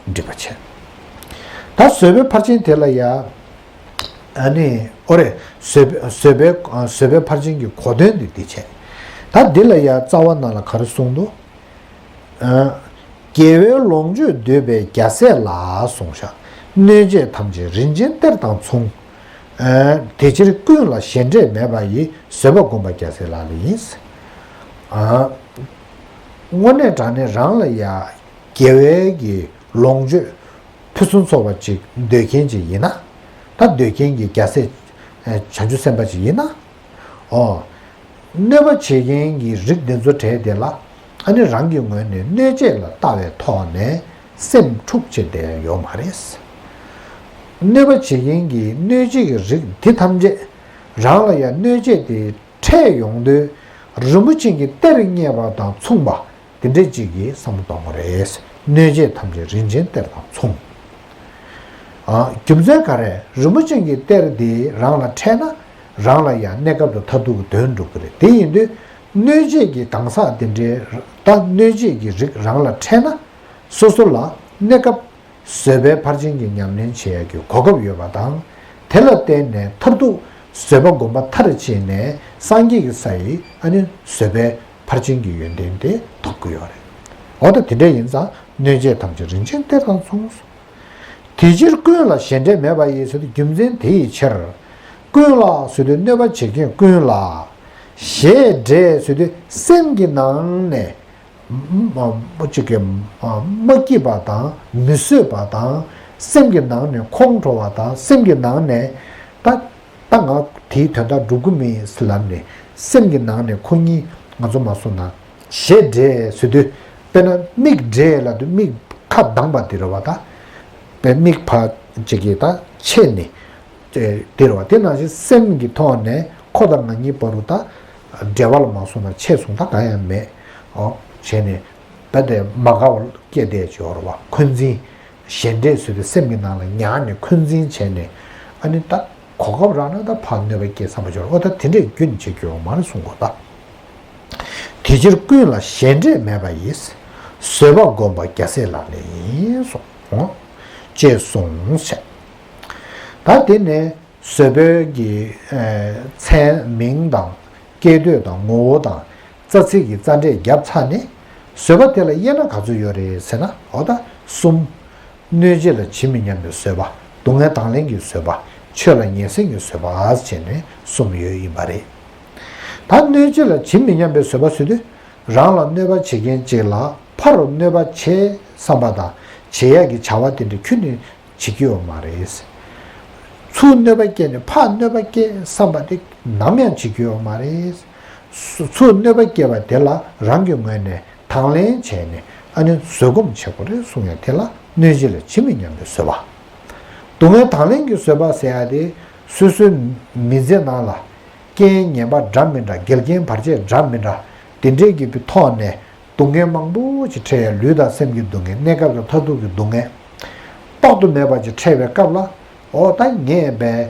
འགྲིག་པ་བྱས། ད་བཟོད་པའི་ཕར་ཕྱིན་དེ་ལ་ཡ། ཨ་ནི་ཨོ་རེད། བཟོད་པའི་བཟོད་པའི་བཟོད་པའི་ཕར་ཕྱིན་གྱི་གོ་དོན་འདི་འདི་བྱས། ད་འདི་ལ་ཡ་རྩ་བ་ནང་ལ་ག་རེ་གསུངས་འདུག། ཨ། རྒྱལ་བའི་ལོངས་སྤྱོད་འདོད་པའི་རྒྱལ་སྲས་ལ་གསུངས་ཤག། གནོད་བྱེད་ཐམས་ཅད་རིན་ཆེན་གཏེར་དང་མཚུངས། ཨ། དེ་ཕྱིར་ཀུན་ལ་ཞེ་འགྲས་མེད་པ་ཡི། བཟོད་པ་སྒོམ་པ་རྒྱལ་སྲས་ལག་ལེན་ཡིན། ཨ། དངོས་གནས་དྲང་གནས་རང་ལ་ཡ་རྒྱལ་བའི་གི་ལོངས་སྤྱོད་ཕུན་སུམ་ཚོགས་པ་ཅིག་འདོད་མཁན་ཅིག་ཡིན་ན། ད་འདོད་མཁན་གྱི་རྒྱལ་སྲས་བྱང་ཆུབ་སེམས་དཔའ་ཅིག་ཡིན་ན། ཨོ། གནོད་པ་བྱེད་མཁན་གྱི་རིགས་འདི་ཚོ་གྲས་དེ་ལ། ཨ་ནི་རང་གི་ངོས་ནས་གནོད་བྱེད་ལ་ལྟ་བའི་ཐོག་ནས་སེམས་འཁྲུག་བྱེད་བསྡད་ཡ་ཡོད་མ་རེད། གནོད་པ་བྱེད་མཁན་གྱི་གནོད་བྱེད་ཀྱི་རིགས་འདི་ཐམས་ཅད་རང་ལ་ཡང་གནོད་བྱེད་དེ་འཕྲད་ཡོང་དུས། རིན་པོ་ཆེ་གི་གཏེར་རྙེད་པ་དང་མཚུངས་པ། དེ་འདྲས་ཅིག་གི་བསམ་བློ་གཏོང་དགོས་རེད། གནོད་བྱེད་ཐམས་ཅད་རིན་ཆེན་གཏེར་དང་མཚུངས། ཨ། རྒྱུ་མཚན་ག་རེ། རིན་པོ་ཆེ་གི་གཏེར་དེ་རང་ལ་འཕྲད་ན། རང་ལ་ཡང་གནས་སྐབས་དང་མཐར་ཐུག་གི་དོན་འགྲུབ་ཀྱི་རེད། དེ་ཡིན་དུས། གནོད་བྱེད་ཀྱི་གང་ཟག་དེ་འདྲའི། ད་གནོད་བྱེད་ཀྱི་རིགས་རང་ལ་འཕྲད་ན། སོ་སོ་ལ་གནས་སྐབས་བཟོད་པའི་ཕར་ཕྱིན་གྱི་ཉམས་ལེན་བྱེད་ཡག་གི་གོ་སྐབས་ཡོད་པ་དང་། དེ་ལ་བརྟེན་ནས་མཐར་ཐུག་བཟོད་པ་སྒོམ་པ་མཐར་ཕྱིན་ནས་སངས་རྒྱས་ཀྱི་ས་ཡི་ཨ་ནི་བཟོད་པའི་ཕར་ཕྱིན་གྱི་ཡོན་ཏན་དེ་ཐོབ་ཀྱི་ཡོད་རེད། འོ་ད་དེ་འདྲ་ཡིན་ཙང་གནོད་བྱེད་ཐམས་ཅད་རིན་ཆེན་གཏེར་དང་མཚུངས། དེ་ཕྱིར་ཀུན་ལ་ཞེ་འགྲས་མེད་པ་ཡི་ཟེར་དུས་རྒྱུ་མཚན་དེ་ཡི་ཕྱིར། ཀུན་ལ་ཟེར་དུས་གནོད་པ་བྱེད་མཁན་ཀུན་ལ། ཞེ་འགྲས་ཟེར་དུས་སེམས་ཀྱི་ནང་ནས། མ་གཅིག་གི་མ་སྐྱིད་པ་དང་མི་བཟོད་པ་དང་། སེམས་ཀྱི་ནང་ནས་ཁོང་ཁྲོ་བ་དང་། སེམས་ཀྱི་ནང་ནས་ད་ད་ང་དེའི་དོན་དག་སྒྲུབ་ཀྱི་མིན་ཟེར་ལབ་ནས། སེམས་ཀྱི་ནང་ནས་ཁོ་གཉིས་ང་ཚོ་མ་སོང་ན་ཞེ་འགྲས་ཟེར་དུས། དཔེར་ན་མིག་འབྲས་ལབ་དུས་མིག་ཁ་གདངས་པ་དེ་རེད་བ། ད་དཔེ་མིག་ཕར་གཅིག་གིས་ད་ཕྱེ་ནས། དེ་རེད་བ། དེ་ནང་བཞིན་སེམས་ཀྱི་ཐོག་ནས་ཁོ་དང་ང་གཉིས་བར་དུ་ད་འབྲེལ་བ་ལ་མ་སོང་ན་ཆད་སོང་ད་གང་ཡང་མེད། ཨོ། བྱས་ནས་ད་དེ་མ་དགའ་བ་སྐྱེས་བསྡད་ཀྱི་ཡོད་རེད་བ། འཁོན་འཛིན། ཞེ་འགྲས་ཟེར་དུས་སེམས་ཀྱི་ནང་ལ་ཉར་ནས་འཁོན་འཛིན་བྱས་ནས། ཨ་ནི་ད་གོ་སྐབས་རག་ན་ད་ཕར་གནོད་པ་སྐྱེལ་བསམ་པ་ཅིག་ཡོད་རེད། ཨོ་ད་དེ་འདྲས་རྒྱུན་བྱེད་ཀྱི་ཡོད་མ་རེད་གསུང་གོ་ད། དེ་ཕྱིར་ཀུན་ལ་ཞེ་འགྲས་མེད་པ་ཡིས། བཟོད་པ་བསྒོམ་པ་རྒྱལ་སྲས་ལག་ལེན་ཡིན་གསུངས། ཅེས་གསུངས་བྱས། ད་དེ་ནས་བཟོད་པའི་གི་མཚན་མིང་དང་སྐྱེ་འདོད་དང་ངོ་བོ་དང་རྩ་ཚིག་གི་རྩ་འགྲེལ་བརྒྱབ་ཚར་ནས། བཟོད་པ་དེ་ལ་དབྱེ་ན་ག་ཚོད་ཡོད་རེད་ཟེར་ན། འོ་ད་གསུམ། གནོད་བྱེད་ལ་ཇི་མི་སྙམ་པའི་བཟོད་པ། སྡུག་བསྔལ་དང་ལེན་གྱི་བཟོད་པ། ཆོས་ལ་ངེས་སེམས་ཀྱི་བཟོད་པ་བྱས་ནས་གསུམ་ཡོད་ཡིན་པ་རེད། ད་གནོད་བྱེད་ལ་ཇི་མི་སྙམ་པའི་བཟོད་པ་ཟེར་དུས། རང་ལ་གནོད་པ་བྱེད་མཁན་ཅིག་ལ་ཕར་གནོད་པ་བྱེད་བསམ་པ་དང་བྱེད་ཡག་གི་བྱ་བ་དེ་འདྲ་ཁྱོན་ནས་བྱེད་ཀྱི་ཡོད་མ་རེད། ཚུར་གནོད་པ་སྐྱེལ་ནས་ཕར་གནོད་པ་སྐྱེལ་བསམ་པ་དེ་ནམ་ཡང་བྱེད་ཀྱི་ཡོད་མ་རེད། ཚུར་གནོད་པ་སྐྱེལ་བ་དེ་ལ་རང་གི་ངོས་ནས་དང་ལེན་བྱས་ནས་ཨ་ནི་བཟོད་སྒོམ་བྱེད་དགོས་རེད་གསུང་ཡ་དེ་ལ་གནོད་བྱེད་ལ་ཇི་མི་སྙམ་པའི་བཟོད་པ། སྡུག་བསྔལ་དང་ལེན་གྱི་བཟོད་པ་ཟེར་ཡ་དེ་སོ་སོའི་མི་ཚེ་ནང་ལ་རྐྱེན་ངན་པ་འདྲ་མི་འདྲ། འགལ་རྐྱེན་བར་ཆད་འདྲ་མི་འདྲ་དེ་འདྲའི་གི་ཐོག་ནས་སྡུག་བསྔལ་མང་པོ་ཅིག་འཕྲད་ཡ། ལུས་དང་སེམས་ཀྱི་སྡུག་བསྔལ། གནས་སྐབས་དང་མཐར་ཐུག་གི་སྡུག་བསྔལ་དཔག་ཏུ་མེད་པ་ཅིག་འཕྲད་པའི་སྐབས་ལ། འོ་ད་ངས་བས་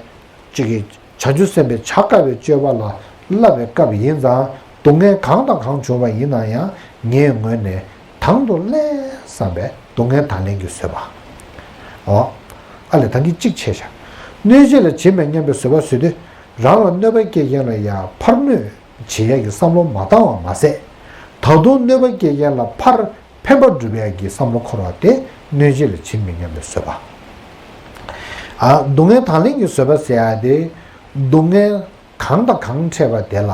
ཅིག་གི་བྱང་ཆུབ་སེམས་དཔའི་བྱ་དཀའ་བའི་སྤྱོད་པ་ལ་བསླབ་པའི་སྐབས་ཡིན་ཙང་། སྡུག་བསྔལ་གང་དང་གང་བྱུང་བ་ཡིན་ན་ཡང་ངའི་ངོས་ནས་དང་དུ་ལེན་བསམ་པའི་སྡུག་བསྔལ་དང་ལེན་གྱི་བཟོད་པ། འོ། ཨ་ལས་ད་གིན་གཅིག་བྱས་ཤག་གནོད་བྱེད་ལ་ཇི་མི་སྙམ་པའི་བཟོད་པ་ཟེར་དུས། རང་ལ་གནོད་པ་སྐྱེལ་མཁན་ལ་ཡང་ཕར་གནོད་བྱེད་ཡས་ཀྱི་བསམ་བློ་མ་བཏང་བ་མ་ཟད། ད་དུང་གནོད་པ་སྐྱེལ་མཁན་ལ་ཕར་ཕན་པ་སྒྲུབ་ཡས་ཀྱི་བསམ་བློ་འཁོར་བ་དེ་གནོད་བྱེད་ལ་ཇི་མི་སྙམ་པའི་བཟོད་པ། ཨ། སྡུག་བསྔལ་དང་ལེན་གྱི་བཟོད་པ་ཟེར་ཡ་དེ། སྡུག་བསྔལ་གང་དང་གང་འཕྲད་པ་དེ་ལ་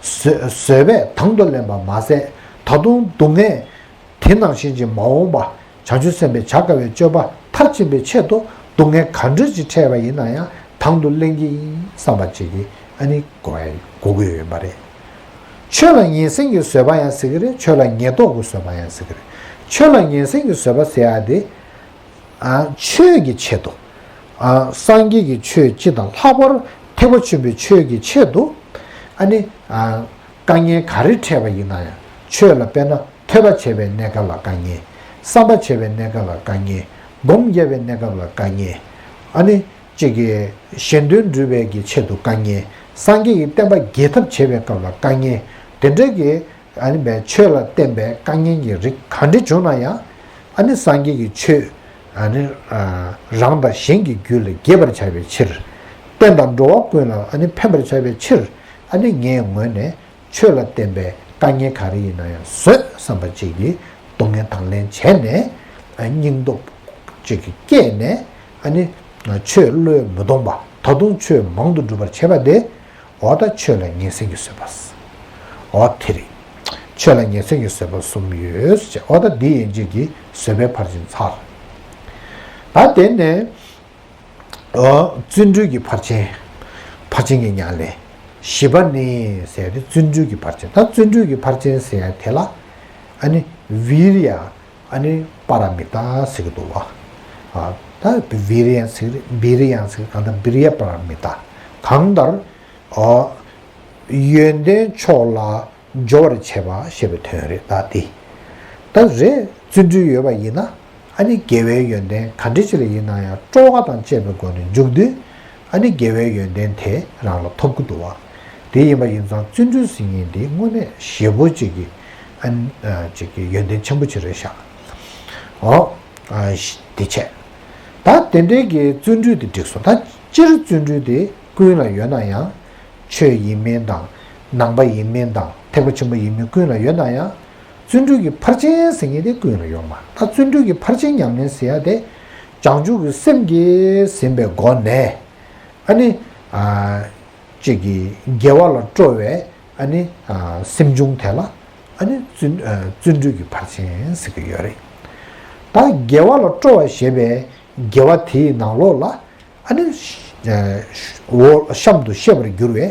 བཟོད་བཟོད་པས་དང་དུ་ལེན་པ་མ་ཟད། ད་དུང་སྡུག་བསྔལ་དེ་ནང་བཞིན་གྱི་མ་འོངས་པ་བྱང་ཆུབ་སེམས་དཔའི་བྱ་དཀའ་བའི་སྤྱོད་པ་མཐར་ཕྱིན་པའི་ཆེད་དུ་སྡུག་བསྔལ་ག་འདྲ་ཅིག་འཕྲད་པ་ཡིན་ན་ཡང་དང་དུ་ལེན་གྱི་ཡིན་བསམ་པ་ཅིག་གིས་ཨ་ནི་དགོས་དགོས་ཀྱི་ཡོད་པ་རེད། ཆོས་ལ་ངེས་སེམས་ཀྱི་བཟོད་པ་ཡང་ཟེར་གྱི་རེད། ཆོས་ལ་ངེས་རྟོགས་ཀྱི་བཟོད་པ་ཡང་ཟེར་གྱི་རེད། ཆོས་ལ་ངེས་སེམས་ཀྱི་བཟོད་པ་ཟེར་ཡ་དེ། ཨ། ཆོས་ཀྱི་ཆེད་དུ། ཨ། སངས་རྒྱས་ཀྱི་ཆོས་སྤྱི་དང་ལྷག་པར་ཐེག་པ་ཆེན་པོའི་ཆོས་ཀྱི་ཆེད་དུ། ཨ་ནི། ཨ། དཀའ་ངལ་ག་རེ་འཕྲད་པ་ཡིན་ན་ཡང་། ཆོས་ལ་དཔེར་ན་ཐོས་པ་བྱེད་པའི་གནས་སྐབས་ལ་དཀའ་ངལ། བསམ་པ་བྱེད་པའི་གནས་སྐབས་ལ་དཀའ་ངལ། སྒོམ་རྒྱབ་པའི་གནས་སྐབས་ལ་དཀའ་ངལ། ཨ་ནི། གཅིག་གིས་གཞན་དོན་སྒྲུབ་པའི་གི་ཆེད་དུ་དཀའ་ངལ། སངས་རྒྱས་ཀྱི་བསྟན་པ་རྒྱས་ཐབས་བྱེད་པའི་སྐབས་ལ་དཀའ་ངལ། དེ་འདྲ་གི་ཨ་ནི་བའི་ཆོས་ལ་བརྟེན་པའི་དཀའ་ངལ་གྱི་རིགས་ག་འདྲ་བྱུང་ན་ཡང་། ཨ་ནི་སངས་རྒྱས་ཀྱི་ཆོས་ཨ་ནི་ཨ་རང་དང་གཞན་གྱི་རྒྱུད་ལ་རྒྱས་པར་བྱ་བའི་ཕྱིར། བསྟན་དང་འགྲོ་བ་ཀུན་ལ་ཨ་ནི་ཕན་པར་བྱ་བའི་ཕྱིར། ཨ་ནི་ངའི་ངོས་ནས་ཆོས་ལ་བརྟེན་པའི་དཀའ་ངལ་ག་རེ་ཡིན་ན་ཡང་བཟོད་བསམ་པ་ཅིག་གིས་སྡུག་བསྔལ་དང་ལེན་བྱས་ནས། ཨ། སྙིང་སྟོབས་ཅིག་གིས་བསྐྱེད་ནས། ཨ་ནི་ཆོས་བློས་མི་ཐོངས་པ། ད་དུང་ཆོས་མང་དུ་སྒྲུབ་པར་བྱེད་པ་དེ། འོ་ད་ཆོས་ལ་ངེས་སེམས་ཀྱི་བཟོད་པ། འོ་དེ་རེད། ཆོས་ལ་ངེས་སེམས་ཀྱི་བཟོད་པ་གསུམ་ཡོད་ཅེས། འོ་ད་འདི་ཡན་ཆད་ཀྱི་བཟོད་པའི་ཕར་ཕྱིན་ཚར། ད་དེ་ནས། ཨ། བརྩོན་འགྲུས་ཀྱི་ཕར་ཕྱིན། ཕར་ཕྱིན་གྱི་ཉམས་ལེན། བཞི་པ་ནི་ཟེར་ཏེ་བརྩོན་འགྲུས་ཀྱི་ཕར་ཕྱིན། ད་བརྩོན་འགྲུས་ཀྱི་ཕར་ཕྱིན་ཟེར་ཡ་དེ་ལ། ཨ་ནི་བི་རི་ཡ། ཨ་ནི་པ་ར་མི་ཏཱ་ཟེར་གྱི་འདུག་བ། ཨ། ད་བི་རི་ཡ་ཟེར་བི་རི་ཡ་ཟེར་གང་ལྟར་བི་རི་ཡ་པ་ར་མི་ཏཱ། གང་ལྟར། ཨ། ཡོན་ཏན་མཆོག་ལ་སྦྱོར་བར་བྱེད་པ་ཞེས་པའི་དོན་རེད། ད་དེ། ད་རེས་བརྩོན་འགྲུས་ཡོད་པ་ཡིན་ན། ཨ་ནི་དགེ་བའི་ཡོན་ཏན་ག་འདྲ་ཅིག་ལ་ཡིན་ན་ཡང་སྤྲོ་བ་དང་བཅས་པའི་སྒོ་ནས་འཇུག་དུས། ཨ་ནི་དགེ་བའི་ཡོན་ཏན་དེ་རང་ལ་ཐོབ་ཀྱི་འདུག་བ། དེ་ཡིན་པ་ཡིན་ཙང་བརྩོན་འགྲུས་ཟེར་མཁན་དེ་དངོས་གནས་ཞེ་པོ་ཅིག་གི། ཨ་ནི་ཅིག་གི་ཡོན་ཏན་ཆེན་པོ་ཅིག་རེད་ཤག་འོ། ཨ། དེ་བྱས། ད་དེ་འདྲའི་གི་བརྩོན་འགྲུས་དེ་འགྲིག་སོང་། ད་སྤྱིར་བརྩོན་འགྲུས་དེ་ཀུན་ལ་ཡོད་ན་ཡང་། ཆོས་ཡིན་མིན་དང་། ནང་པ་ཡིན་མིན་དང་། ཐེག་པ་ཆེན་པོ་ཡིན་མིན་ཀུན་ལ་ཡོད་ན་ཡང་། བརྩོན་འགྲུས་ཀྱི་ཕར་ཕྱིན་ཟེར་མཁན་དེ་ཀུན་ལ་ཡོད་མ་རེད། ད་བརྩོན་འགྲུས་ཀྱི་ཕར་ཕྱིན་ཉམས་ལེན་ཟེར་ཡ་དེ། བྱང་ཆུབ་ཀྱི་སེམས་ཀྱིས་ཟིན་པའི་སྒོ་ནས། ཨ་ནི། ཨ། ཅིག་གི་དགེ་བ་ལ་སྤྲོ་བའི་ཨ་ནི། ཨ། སེམས་བྱུང་དེ་ལ་ཨ་ནི་བརྩོན། ཨ། བརྩོན་འགྲུས་ཀྱི་ཕར་ཕྱིན་ཟེར་གྱི་ཡོད་རེད། ད་དགེ་བ་ལ་སྤྲོ་བ་ཞེས་པའི་དགེ་བ་དེའི་ནང་ལོགས་ལ། ཨ་ནི། ཨ། འོ་གཤམ་དུ་བཤད་པར་འགྱུར་བའི།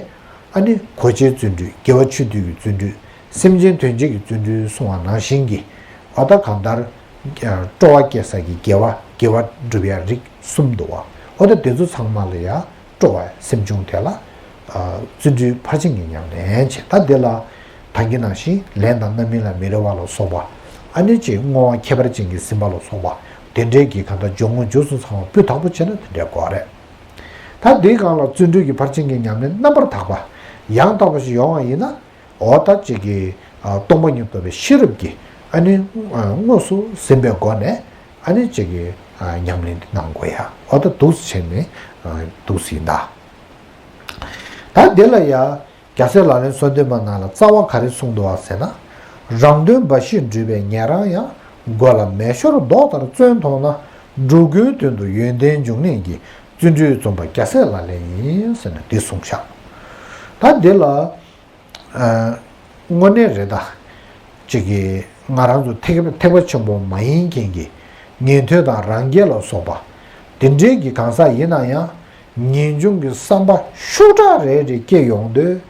ཨ་ནི་གོ་ཆའི་བརྩོན་འགྲུས། དགེ་བ་ཆོས་སྡུད་ཀྱི་བརྩོན་འགྲུས། སེམས་ཅན་དོན་བྱེད་ཀྱི་བརྩོན་འགྲུས་གསུངས་པ་ནང་བཞིན་གྱི། འོ་ད་གང་ལྟར། ཨ། སྤྲོ་བ་སྐྱེ་ས་ཀྱི་དགེ་བ། དགེ་བ་སྒྲུབ་ཡ་རིགས་གསུམ་འདུག་བ། འོ་ད་དེ་ཚོ་ཚང་མ་ལ་ཡང་སྤྲོ་བ་སེམས་བྱུང་དེ་ལ། ཨ། བརྩོན་འགྲུས་ཕར་ཕྱིན་གྱི་ཉམས་ལེན་བྱེད། ད་དེ་ལ་ད་གིན་ནང་བཞིན་ལན་དང་རྣམ་སྨིན་ལ་མི་རེ་བ་ལ་སོགས་པ། ཨ་ནི་ཅིག་བསྔོ་བ་ཁྱད་པར་ཅན་གྱིས་ཟིན་པ་ལ་སོགས་པ། དེ་འདྲའི་གི་གང་ལྟར་སྦྱོར་དངོས་འཇུག་གསུམ་ཚང་བ་སྤུས་དག་པོ་བྱས་ན་དེ་འདྲའི་དགོས་རེད། ད་འདིའི་སྒང་ལ་བརྩོན་འགྲུས་ཀྱི་ཕར་ཕྱིན་གྱི་ཉམས་ལེན་རྣམ་པར་དག་པ། ཡང་དག་པ་ཞིག་ཡོང་བ་ཡིན་ན། འོ་ད་ཅིག་གི་ སྟོང་པ་ཉིད་རྟོགས་པའི་ཤེས་རབ་ཀྱིས་ཨ་ནི་དངོས་སུ་ཟིན་པའི་སྒོ་ནས་ཨ་ནི་ཅིག་གི་ཉམས་ལེན་འདི་གནང་དགོས་ཡ། འོ་ད་འདུག་སེ་བྱས་ནས་འདུག་སེ་ཡིན་ད། ད་འདི་ལ་ཡ། རྒྱལ་སྲས་ལག་ལེན་གསོལ་འདེབས་མ་ནང་ལ་རྩ་བ་ག་རེ་གསུངས་འདུག་བ་ཟེར་ན། རང་དོན་འབའ་ཞིག་སྒྲུབ་པའི་ཉན་རང་ཡང་། མགོ་ལ་མེ་ཤོར་མདོག་ལྟར་བཙོན་མཐོང་ན། འགྲོ་ཀུན་དོན་དུ་ཡོན་ཏན་འབྱུང་གནས་ཀྱི། བརྩོན་འགྲུས་རྩོམ་པ་རྒྱལ་སྲས་ལག་ལེན་ཡིན་ཟེར་ནས་འདི་གསུངས་ཤག་ད་འདི་ལ་དངོས་གནས་རེད་ད། ཅིག་གི་ང་རང་ཚོ་ཐེག་ཐེག་པ་ཆེན་པོ་མ་ཡིན་མཁན་གྱི་ཉན་ཐོས་དང་རང་རྒྱལ་ལ་སོགས་པ་དེ་འདྲའི་གི་གང་ཟག་ཡིན་ན་ཡང་། ངེས་འབྱུང་གི་བསམ་པ་ཤུགས་དྲག་རེ་རེ་སྐྱེ་ཡོང་དུས།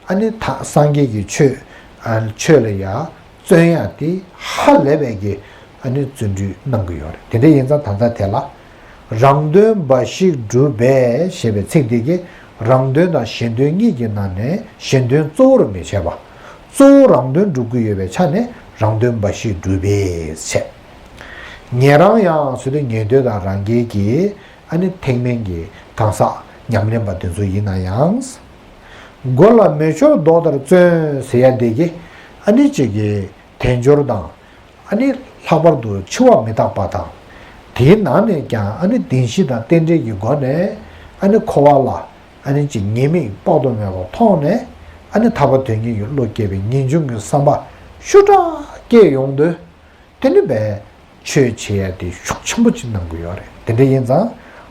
ཨ་ནི་ད་སངས་རྒྱས་ཀྱི་ཆོས་ཨ་ཆོས་ལ་ཡ་བརྩོན་ཡ་དེ་ཧ་ལས་པའི་གི་ཨ་ནི་བརྩོན་འགྲུས་གནང་གི་ཡོད་རེད། དེ་འདྲ་ཡིན་ཙང་ད་ལྟ་དེ་ལ་རང་དོན་འབའ་ཞིག་སྒྲུབ་པའི་ཞེས་པའི་ཚིག་འདི་གིས་རང་དོན་དང་གཞན་དོན་གཉིས་ཀྱི་ནང་ནས་གཞན་དོན་གཙོ་བོར་མི་བྱེད་པ། གཙོ་བོ་རང་དོན་སྒྲུབ་ཀྱི་ཡོད་པའི་ཆ་ནས་རང་དོན་འབའ་ཞིག་སྒྲུབ་པའི་བྱེད། ཉན་རང་ཡང་ཟེར་དུས་ཉན་ཐོས་དང་རང་རྒྱལ་གྱི་ཨ་ནི་ཐེག་དམན་གྱི་གང་ཟག་ཉམས་ལེན་པ་དེ་ཚོ་ཡིན་ན་ཡང་། མགོ་ལ་མེ་ཤོར་མདོག་ལྟར་བཙོན་ཟེར་ཡ་འདི་གི་ཨ་ནི་གཅིག་གི་དལ་འབྱོར་དང་། ཨ་ནི་ལྷག་པར་དུ་འཆི་བ་མི་རྟག་པ་དང་། དེའི་ནང་ནས་ཀྱང་ཨ་ནི་བདེན་བཞི་དང་རྟེན་འབྲེལ་གྱི་སྒོ་ནས་ཨ་ནི་འཁོར་བ་ལ་ཨ་ནི་གཅིག་ཉེས་དམིགས་དཔག་ཏུ་མེད་པ་མཐོང་ནས། ཨ་ནི་ཐར་པ་དོན་གཉེར་གྱི་བློ་སྐྱེས་པའི་ངེས་འབྱུང་གི་བསམ་པ་ཤུགས་དྲག་སྐྱེས་ཡོང་དུས། དེ་ནི་བས་ཆོས་བྱེད་ཡ་དེ་ཤུགས་ཆེན་པོ་ཅིག་གནང་གི་ཡོད་རེད། དེ་འདྲ་ཡིན་ཙང་།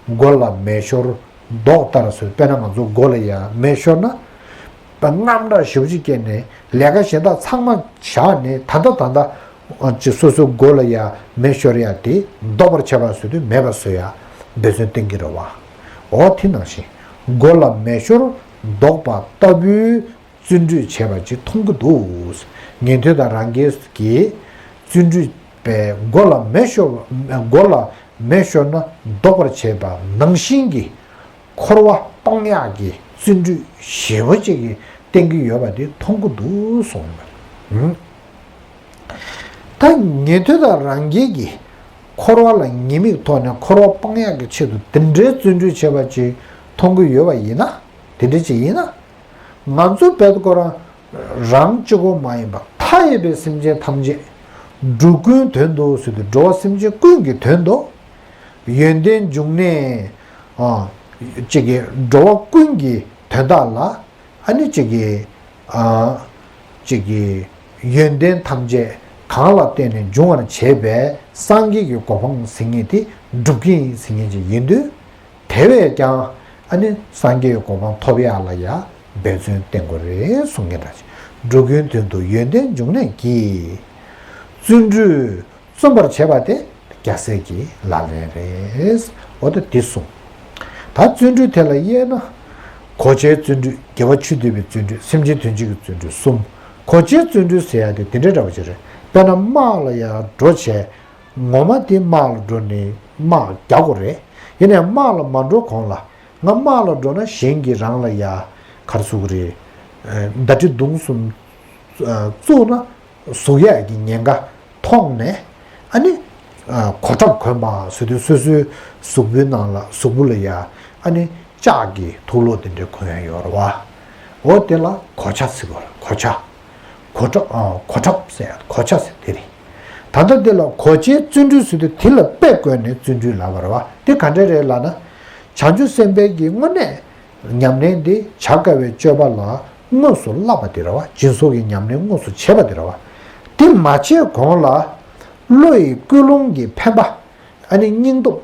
མགོ་ལ་མེ་ཤོར་མདོག་ལྟར་ཟེར། དཔེར་ན་ང་ཚོ་མགོ་ལ་ཡ་མེ་ཤོར་ན། དངངས་སྐྲག་ཞེ་པོ་ཅིག་སྐྱེས་ནས་ལས་ཀ་གཞན་དག་ཚང་མ་བཞག་ནས། ད་ལྟ་ད་ལྟ་ཅིག་སོ་སོའི་མགོ་ལ་ཡ་མེ་ཤོར་ཡ་དེ་ཟློག་པར་བྱེད་པ་ཟེར་དུས་མེད་པ་བཟོ་ཡ་འབད་བརྩོན་བསྟེན་གྱི་རེད་བ། འོ་དེ་ནང་བཞིན་མགོ་ལ་མེ་ཤོར་ཟློག་པ་ལྟ་བུའི་བརྩོན་འགྲུས་བྱས་པ་ཅིག་མཐོང་གི་འདུག་ཉན་ཐོས་དང་རང་རྒྱལ་གྱིས་བརྩོན་འགྲུས་པའི་མགོ་ལ་མེ་ཤོར། མགོ་ལ་མེ་ཤོར་ན་ཟློག་པར་བྱེད་པ་ནང་བཞིན་གྱི་འཁོར་བ་སྤང་ཡག་གི་བརྩོན་འགྲུས་ཞེ་པོ་ཅིག་གི་བསྟེན་གྱི་ཡོད་པ་དེ་མཐོང་གི་འདུག་གསུངས་པ་རེད། ད་ཉན་ཐོས་དང་རང་རྒྱལ་གྱིས་འཁོར་བ་ལ་ཉེས་དམིགས་ཐོག་ནས་འཁོར་བ་སྤང་ཡག་གི་ཆེད་དུ་དེ་འདྲའི་བརྩོན་འགྲུས་བྱས་པ་ཅིག་མཐོང་གི་ཡོད་པ་ཡིན་ན། དེ་འདྲ་ཅིག་ཡིན་ན། ང་ཚོ་བལ་ཁོ་རང་རང་གཅིག་པོ་མ་ཡིན་པར་མཐའ་ཡས་པའི་སེམས་ཅན་ཐམས་ཅད་འགྲོ་ཀུན་དོན་དུ་ཟེར་དུས། འགྲོ་བ་སེམས་ཅན་ཀུན་གྱི་དོན་དུ། ཡོན་ཏན་འབྱུང་གནས་ཨ་ཅིག་གི་འགྲོ་བ་ཀུན་གྱི་དོན་དག་ལ་ཨ་ནི་ཅིག་གི་ཨ་ཅིག་གི་ཡོན་ཏན་ཐམས་ཅད་གང་ལ་བརྟེན་ནས་འབྱུང་བར་བྱེད་པའི་སངས་རྒྱས་ཀྱི་གོ་འཕང་ཟེར་མཁན་དེ་སྒྲུབ་ཀྱི་ཡིན་ཟེར་མཁན་ཅིག་ཡིན་དུས། དེ་བས་ཀྱང་ཨ་ནི་སངས་རྒྱས་ཀྱི་གོ་འཕང་ཐོབ་ཡག་ལ་ཡ་འབད་བརྩོན་བསྟེན་དགོས་རེད་གསུང་མཁན་འདྲ་ཅིག་འགྲོ་ཀུན་དོན་དུ་ཡོན་ཏན་འབྱུང་གནས་ཀྱི་བརྩོན་འགྲུས་རྩོམ་པར་བྱེད་པ་དེ་རྒྱལ་སྲས་ཀྱི་ལག་ལེན་རེད། འོ་ད་འདི་གསུངས། ད་བརྩོན་འགྲུས་དེ་ལ་དབྱེ་ན། གོ་ཆའི་བརྩོན་འགྲུས། དགེ་བ་ཆོས་སྡུད་པའི་བརྩོན་འགྲུས། སེམས་ཅན་དོན་བྱེད་ཀྱི་བརྩོན་འགྲུས་གསུམ། གོ་ཆའི་བརྩོན་འགྲུས་ཟེར་ཡ་དེ་དེ་འདྲ་འདྲ་བོ་ཅིག་རེད། དཔེར་ན་དམག་ལ་ཡ་འགྲོ་བྱས། ངོ་མ་དེ་དམག་ལ་འགྲོ་ནས་དམག་རྒྱག་དགོས་རེད། ཡིན་ནའི་དམག་ལ་མ་འགྲོ་གོང་ལ། ང་དམག་ལ་འགྲོ་ན་གཞན་གྱིས་རང་ལ་ཡ་ག་རེ་ཟེར་དགོས་རེད། ཨ་མདའ་གྲི་མདུང་གསུམ་ཨ་བཙུགས་ན་ཟུག་ཡག་གི་ཉེན་ཁ་མཐོང་ནས། ཨ་ནི་ཨ་གོ་ཁྲབ་གོན་པ་ཟེར་དུས་སོ་སོའི་གཟུགས་པོའི་ནང་ལ་གཟུགས་པོ་ལ་ཡ་ཨ་ནི་ལྕགས་ཀྱི་དུག་ལོག་དེ་འདྲ་གོན་ཡག་ཡོད་རེད་བ། འོ་དེ་ལ་གོ་ཆ་ཟེར་གོ་རེད། གོ་ཆ། གོ་ཁྲབ་ཨ་གོ་ཁྲབ་ཟེར་ཡག་གོ་ཆ་ཟེར་དེ་རེད། ད་ལྟ་དེ་ལ་གོ་ཆའི་བརྩོན་འགྲུས་ཟེར་དུས་དེ་ལ་དཔེ་བཀོད་ནས་བརྩོན་འགྲུས་ལབ་པ་རེད་བ། དེ་ག་འདྲ་རེད་ལབ་ན། བྱང་ཆུབ་སེམས་དཔའི་གི་དངོས་གནས་ཉམས་ལེན་དེ་བྱ་དཀའ་བའི་སྤྱོད་པ་ལ་དངོས་སུ་བསླབ་པ་དེ་རེད་བ། སྦྱིན་སོགས་ཀྱི་ཉམས་ལེན་དངོས་སུ་བྱེད་པ་དེ་རེད་བ། དེ་མ་བྱས་གོང་ལ་བློ་ཡི་ཀུན་སློང་གི་འཕེན་པ། ཨ་ནི་སྙིང་སྟོབས།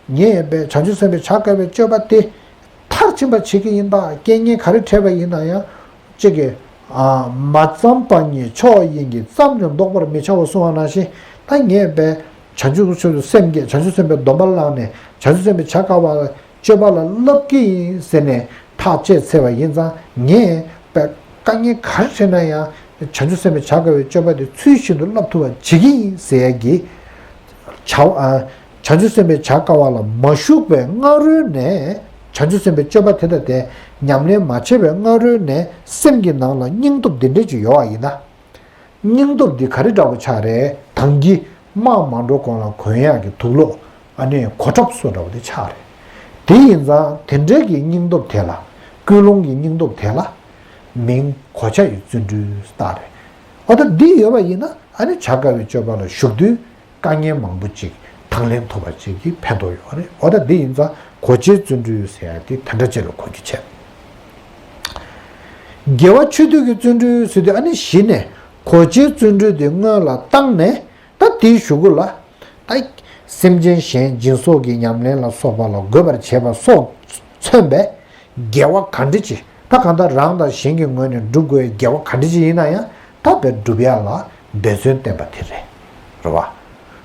ངས་ཡིན་པས་བྱང་ཆུབ་སེམས་དཔའི་བྱ་དཀའ་བའི་སྤྱོད་པ་དེ་མཐར་ཕྱིན་པ་བྱེད་ཀྱི་ཡིན་ད། རྐྱེན་ངན་ག་རེ་འཕྲད་པ་ཡིན་ན་ཡང་གཅིག་གིས་ཨ་མ་བརྩམས་པ་ཉིད་མཆོག་ཡིན་གྱི། བརྩམས་ཀྱང་བཟློག་པར་མི་བྱའོ་གསུང་བ་ནང་བཞིན། ད་ངས་ཡིན་པས་བྱང་ཆུབ་ཀྱི་ཕྱོགས་སུ་སེམས་བསྐྱེད། བྱང་ཆུབ་སེམས་དཔའི་སྡོམ་པ་བླངས་ནས་བྱང་ཆུབ་སེམས་དཔའི་བྱ་དཀའ་བ་སྤྱོད་པ་ལ་བསླབ་ཀྱི་ཡིན་ཟེར་ནས་ཐག་བཅད་ཚར་བ་ཡིན་ཙང་། ངས་པའི་དཀའ་ངལ་ག་རེ་འཕྲད་ན་ཡང་བྱང་ཆུབ་སེམས་དཔའི་བྱ་དཀའ་བའི་སྤྱོད་པ་དེ་ཚུལ་བཞིན་དུ་བསླབ་ཐུབ་པ་བྱེད་ཀྱི་ཡིན་ཟེར་ཡག་གི་བྱ་བ། ཨ་བྱང་ཆུབ་སེམས་དཔའི་བྱ་དཀའ་བ་ལ་མ་ཞུགས་པའི་སྔ་རོལ་ནས་བྱང་ཆུབ་སེམས་དཔའི་སྤྱོད་པ་དེ་དང་དེ་ཉམས་ལེན་མ་བྱས་པའི་སྔ་རོལ་ནས་སེམས་ཀྱི་ནང་ལ་སྙིང་སྟོབས་འདི་འདྲས་ཅིག་ཡོད་པ་ཡིན་ན། སྙིང་སྟོབས་འདི་ག་རེ་འདྲ་པོ་ཆགས་རེད། དང་གི་དམག་མ་འགྲོ་གོང་ལ་གོན་ཡག་གི་དུག་ལོག་ཨ་ནི་གོ་ཁྲབ་བཟོ་འདྲ་པོ་དེ་ཆགས་རེད། དེ་ཡིན་ཙང་དེ་འདྲའི་གི་སྙིང་སྟོབས་དེ་ལ། ཀུན་སློང་གི་སྙིང་སྟོབས་དེ་ལ་མིང་གོ་ཆ་ཡི་བརྩོན་འགྲུས་བཏགས་རེད། འོ་ད་འདི་ཡོད་པ་ཡིན་ན་ཨ་ནི་བྱ་དཀའ་བའི་སྤྱོད་པ་ལ་ཞུགས་དུས་དཀའ་ངལ་མང་པོ་ཅིག་དང་ལེན་ཐུབ་པ་ཅིག་གི་ཕན་ཐོགས་ཡོད་རེད། འོ་ད་འདི་ཡིན་ཙང་གོ་ཆའི་བརྩོན་འགྲུས་ཟེར་ཡ་དེ་དེ་འདྲ་ཅིག་ལ་གོ་རྒྱུ་བྱས། དགེ་བ་ཆོས་སྡུད་ཀྱི་བརྩོན་འགྲུས་ཟེར་དུས་ཨ་ནི་གཞི་ནས་གོ་ཆའི་བརྩོན་འགྲུས་དེ་སྔོན་ལ་བཏང་ནས། ད་དེའི་གཞུག་གུ་ལ། ད་སེམས་ཅན་གཞན་སྦྱིན་སོགས་ཀྱི་ཉམས་ལེན་ལ་སོགས་པ་ལ་འགོད་པར་བྱེད་པ་སོགས་མཚོན་པའི་དགེ་བ་ག་འདྲ་ཅིག་ད་གང་ལྟར་རང་དང་གཞན་གྱི་ངོས་ནས་བསྒྲུབ་དགོས་པའི་དགེ་བ་ག་འདྲ་ཅིག་ཡིན་ན་ཡང་ད་བས་བསྒྲུབ་ཡ་ལ་འབད་བརྩོན་བསྟེན་པ་དེ་རེད། རེད་བ།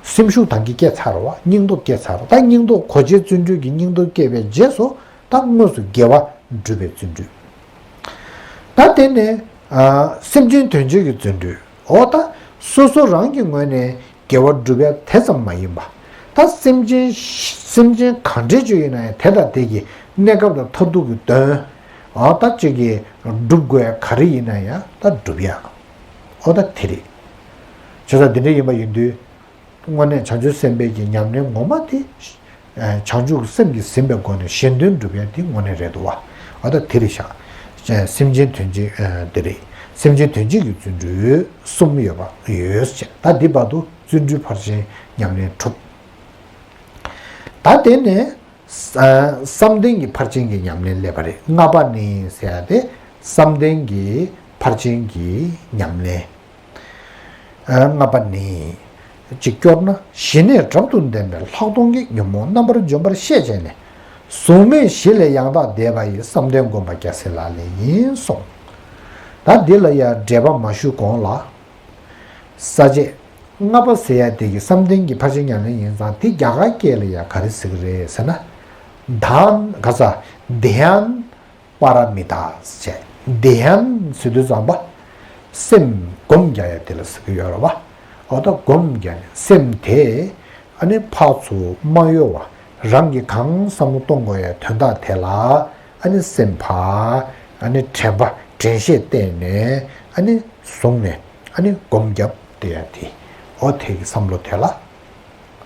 སེམས་ཤུགས་ད་གིན་སྐྱེས་ཚར་བ། སྙིང་སྟོབས་སྐྱེས་ཚར་བ། ད་སྙིང་སྟོབས་གོ་ཆའི་བརྩོན་འགྲུས་ཀྱི་སྙིང་སྟོབས་སྐྱེས་པའི་རྗེས་སུ་ད་དངོས་སུ་དགེ་བ་སྒྲུབ་པའི་བརྩོན་འགྲུས། ད་དེ་ནས་ཨ་སེམས་ཅན་དོན་བྱེད་ཀྱི་བརྩོན་འགྲུས། འོ་ད་སོ་སོ་རང་གི་ངོས་ནས་དགེ་བ་སྒྲུབ་ཡ་དེ་ཙམ་མ་ཡིན་པ། ད་སེམས་ཅན་སེམས་ཅན་ག་འདྲས་ཅིག་ཡིན་ན་ཡང་དེ་དང་དེ་གི་གནས་སྐབས་དང་མཐར་ཐུག་གི་དོན། འོ་ད་ཅིག་གི་སྒྲུབ་དགོས་ཡ་ག་རེ་ཡིན་ན་ཡང་ད་སྒྲུབ་ཡ། འོ་ད་དེ་རེད། བྱས་ཙང་འདི་འདྲ་ཡིན་པ་ཡིན་དུས། དངོས་གནས་བྱང་ཆུབ་སེམས་དཔའི་གི་ཉམས་ལེན་ངོ་མ་དེ། བྱང་ཆུབ་ཀྱི་སེམས་ཀྱིས་ཟིན་པའི་སྒོ་ནས་གཞན་དོན་སྒྲུབ་ཡ་དེ་དངོས་གནས་རེད་འདུག་བ། འོ་ད་དེ་རེད་ཤག་སེམས་ཅན་དོན་བྱེད་དེ་རེད། སེམས་ཅན་དོན་བྱེད་ཀྱི་བརྩོན་འགྲུས་གསུམ་ཡོད་པ་ཡོད་ཅེས། ད་འདི་བར་དུ་བརྩོན་འགྲུས་ཕར་ཕྱིན་ཉམས་ལེན་གྲུབ། ད་དེ་ནས་བསམ་གཏན་གྱི་ཕར་ཕྱིན་གྱི་ཉམས་ལེན་སླེབས་པ་རེད། ལྔ་པ་ནི་ཟེར་ཡ་དེ་བསམ་གཏན་གྱི་ཕར་ཕྱིན་གྱི་ཉམས་ལེན། ལྔ་པ་ནི། གཅིག་སྐྱོར་ན་ཞི་གནས་རབ་ཏུ་ལྡན་པའི་ལྷག་མཐོང་གིས་ཉོན་མོངས་རྣམ་པར་འཇོམས་པར་ཤེས་བྱས་ནས། གཟུགས་མེད་བཞི་ལས་ཡང་དག་འདས་པ་ཡི་བསམ་གཏན་བསྒོམ་པ་རྒྱལ་སྲས་ལག་ལེན་ཡིན་གསུངས། ད་འདི་ལ་ཡང་འགྲེལ་པ་མ་ཞུས་གོང་ལ། ས་བཅད་ལྔ་པ་ཟེར་ཡ་དེ་གི་བསམ་གཏན་གྱི་ཕར་ཕྱིན་ཉམས་ལེན་ཡིན་ཙང་དེ་རྒྱ་གར་སྐད་ལ་ཡང་ག་རེ་ཟེར་གི་རེད་ཟེར་ན། དཱན་ག་ས་དྷྱཱན་པཱ་ར་མི་ཏཱ་ཟེར། དྷྱཱན་ཟེར་དུས་ཙམ་པ། སེམས་སྒོམ་རྒྱག་ཡ་དེ་ལ་ཟེར་གི་ཡོད་རེད་བ། འོ་ད་སྒོམ་རྒྱག་ནས་སེམས་དེ་ཨ་ནི་ཕར་ཚུར་མ་གཡོ་བ། རང་གིས་གང་བསམ་བློ་གཏོང་དགོས་ཡ་དོན་དག་དེ་ལ་ཨ་ནི་སེམས་ཕར་ཨ་ནི་དྲན་པ་དྲན་ཤེས་བསྟེན་ནས་ཨ་ནི་བཟུང་ནས་ཨ་ནི་སྒོམ་རྒྱབ་བསྡད་ཡ་དེ། འོ་དེ་གི་བསམ་བློ་དེ་ལ་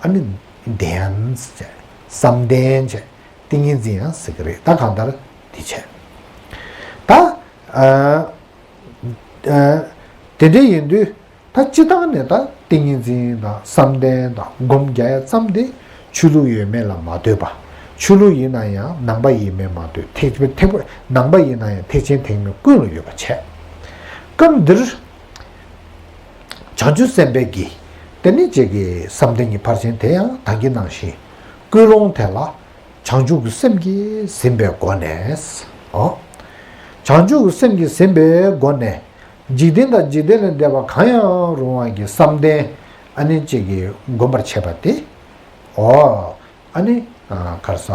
ཨ་ནི་དྷྱཱན་ཟེར། བསམ་གཏན་བྱས། ཏིང་ངེ་འཛིན་ཡང་ཟེར་གི་རེད། ད་གང་ལྟར་འདི་བྱས། ད་ཨ་ཨ་དེ་འདྲ་ཡིན་དུས་ད་སྤྱི་བཏང་ནས་ད་ཏིང་ངེ་འཛིན་དང་བསམ་གཏན་དང་སྒོམ་རྒྱག་ཡ་ཙམ་དེ་ཆོས་ལུགས་ཡོད་མེད་ལ་མ་ལྟོས་པ། ཆོས་ལུགས་ཡིན་ན་ཡང་ནང་པ་ཡིན་མིན་མ་ལྟོས། ཐེག་ཐེག་པ་ནང་པ་ཡིན་ན་ཡང་ཐེག་ཆེན་ཐེག་དམན་ཀུན་ལ་ཡོད་པ་བྱས། སྐབས་འདིར་བྱང་ཆུབ་སེམས་དཔའི་གི་དེ་ནི་ཅིག་གི་བསམ་གཏན་གྱི་ཕར་ཕྱིན་དེ་ཡང་ད་གིན་ནང་བཞིན་ཀུན་སློང་དེ་ལ། བྱང་ཆུབ་ཀྱི་སེམས་ཀྱིས་ཟིན་པའི་སྒོ་ནས། ཨོ། བྱང་ཆུབ་ཀྱི་སེམས་ཀྱིས་ཟིན་པའི་སྒོ་ནས། འཇིག་རྟེན་དང་འཇིག་རྟེན་ལས་འདས་པ་གང་ཡང་རུང་བ་གི་བསམ་གཏན་ཨ་ནི་གཅིག་གིས་བསྒོམ་པར་བྱེད་པ་སྟེ། ཨོ། ཨ་ནི་ག་རེ་ཟ།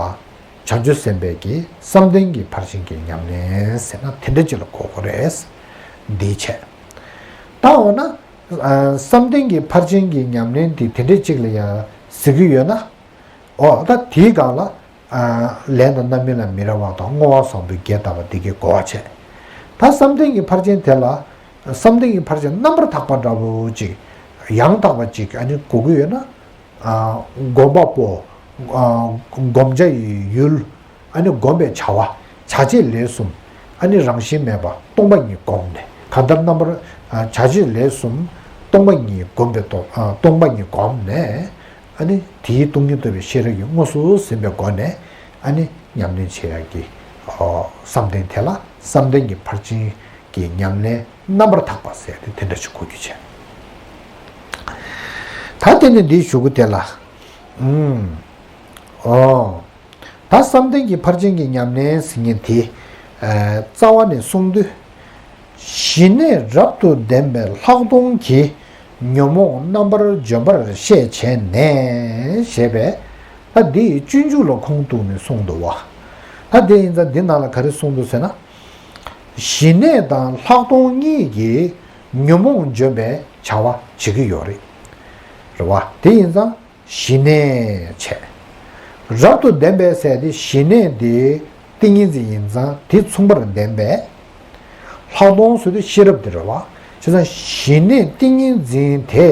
བྱང་ཆུབ་སེམས་དཔའི་གི་བསམ་གཏན་གྱི་ཕར་ཕྱིན་གྱི་ཉམས་ལེན་ཟེར་ན་དེ་འདྲ་ཅིག་ལ་གོ་དགོས་རེད། འདི་བྱས། ད་འོ་ན། བསམ་གཏན་གྱི་ཕར་ཕྱིན་གྱི་ཉམས་ལེན་འདི་དེ་འདྲ་ཅིག་ལ་ཡང་ཟེར་གྱི་ཡོད་ན། འོ་ད་དེའི་སྒང་ལ། ལས་དང་རྣམ་སྨིན་ལ་མི་རེ་བ་དང་བསྔོ་བ་བཟང་པོའི་དགེ་ལྟ་བ་འདི་གའི་གོ་བ་བྱས། ད་བསམ་གཏན་གྱི་ཕར་ཕྱིན་དེ་ལ། བསམ་གཏན་གྱི་ཕར་ཕྱིན་རྣམ་པར་དག་པ་འདྲ་བོ་ཅིག་ཡང་དག་པ་ཅིག་ཨ་ནི་གོ་གི་ཡོད་ན། སྒོམ་པ་པོ། སྒོམ་བྱ་ཡི་ཡུལ། ཨ་ནི་སྒོམ་པའི་བྱ་བ། བྱ་བྱེད་ལས་གསུམ། ཨ་ནི་རང་བཞིན་མེད་པ་སྟོང་པ་ཉིད་བསྒོམས་ནས་གང་ལྟར་རྣམ་པར། བྱ་བྱེད་ལས་གསུམ། སྟོང་པ་ཉིད་བསྒོམས་པའི་སྟོང་སྟོང་པ་ཉིད་བསྒོམས་ནས། ཨ་ནི་དེའི་སྟོང་ཉིད་རྟོགས་པའི་ཤེས་རབ་ཀྱིས་དངོས་སུ་ཟིན་པའི་སྒོ་ནས་ཨ་ནི་ཉམས་ལེན་བྱེད་ཡག་གི་བསམ་གཏན་དེ་ལ་བསམ་གཏན་གྱི་ཕར་ཕྱིན་གྱི་ཉམས་ལེན་རྣམ་པར་དག་པ་ཟེར་ཏེ་དེ་འདྲ་ཞིག་གོ་རྒྱུ་བྱས། ད་དེ་ནི་འདིའི་གཞུག་གུ་དེ་ལ། ཨུམ། ཨོ། ད་བསམ་གཏན་གྱི་ཕར་ཕྱིན་གྱི་ཉམས་ལེན་ཟེར་མཁན་དེ། རྩ་བ་ནས་གསུང་དུས། ཞི་གནས་རབ་ཏུ་ལྡན་པའི་ལྷག་མཐོང་གིས་ཉོན་མོངས་རྣམ་པར་འཇོམས་པར་ཤེས་བྱས་ནས་ཞེས་པས། ད་འདི་ཡི་སྤྱོད་འཇུག་ལ་ཁུངས་གཏུགས་ནས་གསུངས་འདུག་བ། ད་དེ་ཡིན་ཙང་འདི་ནང་ལ་ག་རེ་གསུངས་འདུག་ཟེར་ན། ཞི་གནས་དང་ལྷག་མཐོང་གཉིས་ཀྱིས་ཉོན་མོངས་འཇོམས་པའི་བྱ་བ་བྱེད་ཀྱི་ཡོད་རེད། རེད་བ། དེ་ཡིན་ཙང་། ཞི་གནས་བྱས། རབ་ཏུ་ལྡན་པའི་ཟེར་དེ་ཞི་གནས་དེ་ཏིང་ངེ་འཛིན་ཡིན་ཙང་དེ་མཚུངས་པར་ལྡན་པས། ལྷག་མཐོང་ཟེར་དེ་ཤེས་རབ་དེ་རེད་བ། བྱས་ཙང་ཞི་གནས་ཏིང་ངེ་འཛིན་དེ་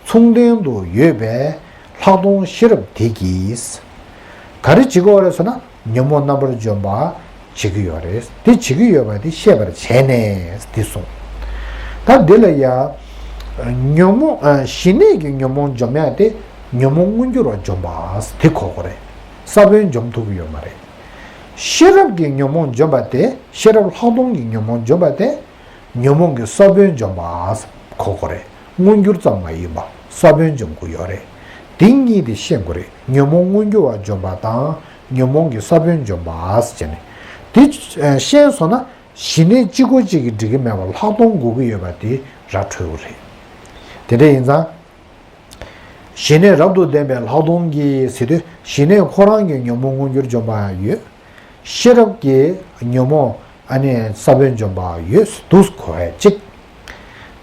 མཚུངས་ལྡན་དུ་ཡོད་པའི་ལྷག་མཐོང་ཤེས་རབ་དེ་གིས། ག་རེ་བྱེད་ཀྱི་ཡོད་རེད་ཟེར་ན་ཉོན་མོངས་རྣམ་པར་འཇོམས་པ་བྱེད་ཀྱི་ཡོད་རེད། དེ་བྱེད་ཀྱི་ཡོད་པ་དེ་ཤེས་པར་བྱས་ནས་དེ་གསུངས། ད་འདི་ལ་ཡ། ཉོན་མོངས་ཨ། ཞི་གནས་ཀྱི་ཉོན་མོངས་འཇོམས་ཡ་དེ་ཉོན་མོངས་མངོན་གྱུར་བ་འཇོམས་པ་དེ་གོ་དགོས་རེད། ས་བོན་འཇོམས་ཐུབ་ཀྱི་ཡོད་མ་རེད། ཤེས་རབ་ཀྱི་ཉོན་མོངས་འཇོམས་པ་དེ་ཤེས་རབ་ལྷག་མཐོང་གི་ཉོན་མོངས་འཇོམས་པ་དེ་ཉོན་མོངས་ཀྱི་ས་བོན་འཇོམས་པ་གོ་དགོས་རེད། མངོན་གྱུར་ཙམ་མ་ཡིན་པ་ས་བོན་འཇོམས་དགོས་ཡོད་རེད། དེ་གཉིས་དེ་ཤེས་དགོས་རེད། ཉོན་མོངས་མངོན་གྱུར་བ་འཇོམས་པ་དང་ཉོན་མོངས་ཀྱི་ས་བོན་འཇོམས་པ་ཟེར་ནས་དེ་ཤེས་སོང་ན། ཞི་གནས་གཅིག་པོ་གཅིག་གིས་འགྲིག་གི་མེད་པར་ལྷག་མཐོང་དགོས་ཀྱི་ཡོད་པ་དེ་ར་འཕྲོད་ཀྱི་རེད། དེ་འདྲ་ཡིན་ཙང་། ཞི་གནས་རབ་ཏུ་ལྡན་པའི་ལྷག་མཐོང་གིས་ཟེར་དུས་ཞི་གནས་ཁོ་རང་གི་ཉོན་མོངས་མངོན་གྱུར་འཇོམས་པ་ཡང་ཡོད། ཤེས་རབ་ཀྱི་ཉོན་མོངས་ཨ་ནི་ས་བོན་འཇོམས་པ་ཡོད་འདུག་གོ་བས་གཅིག་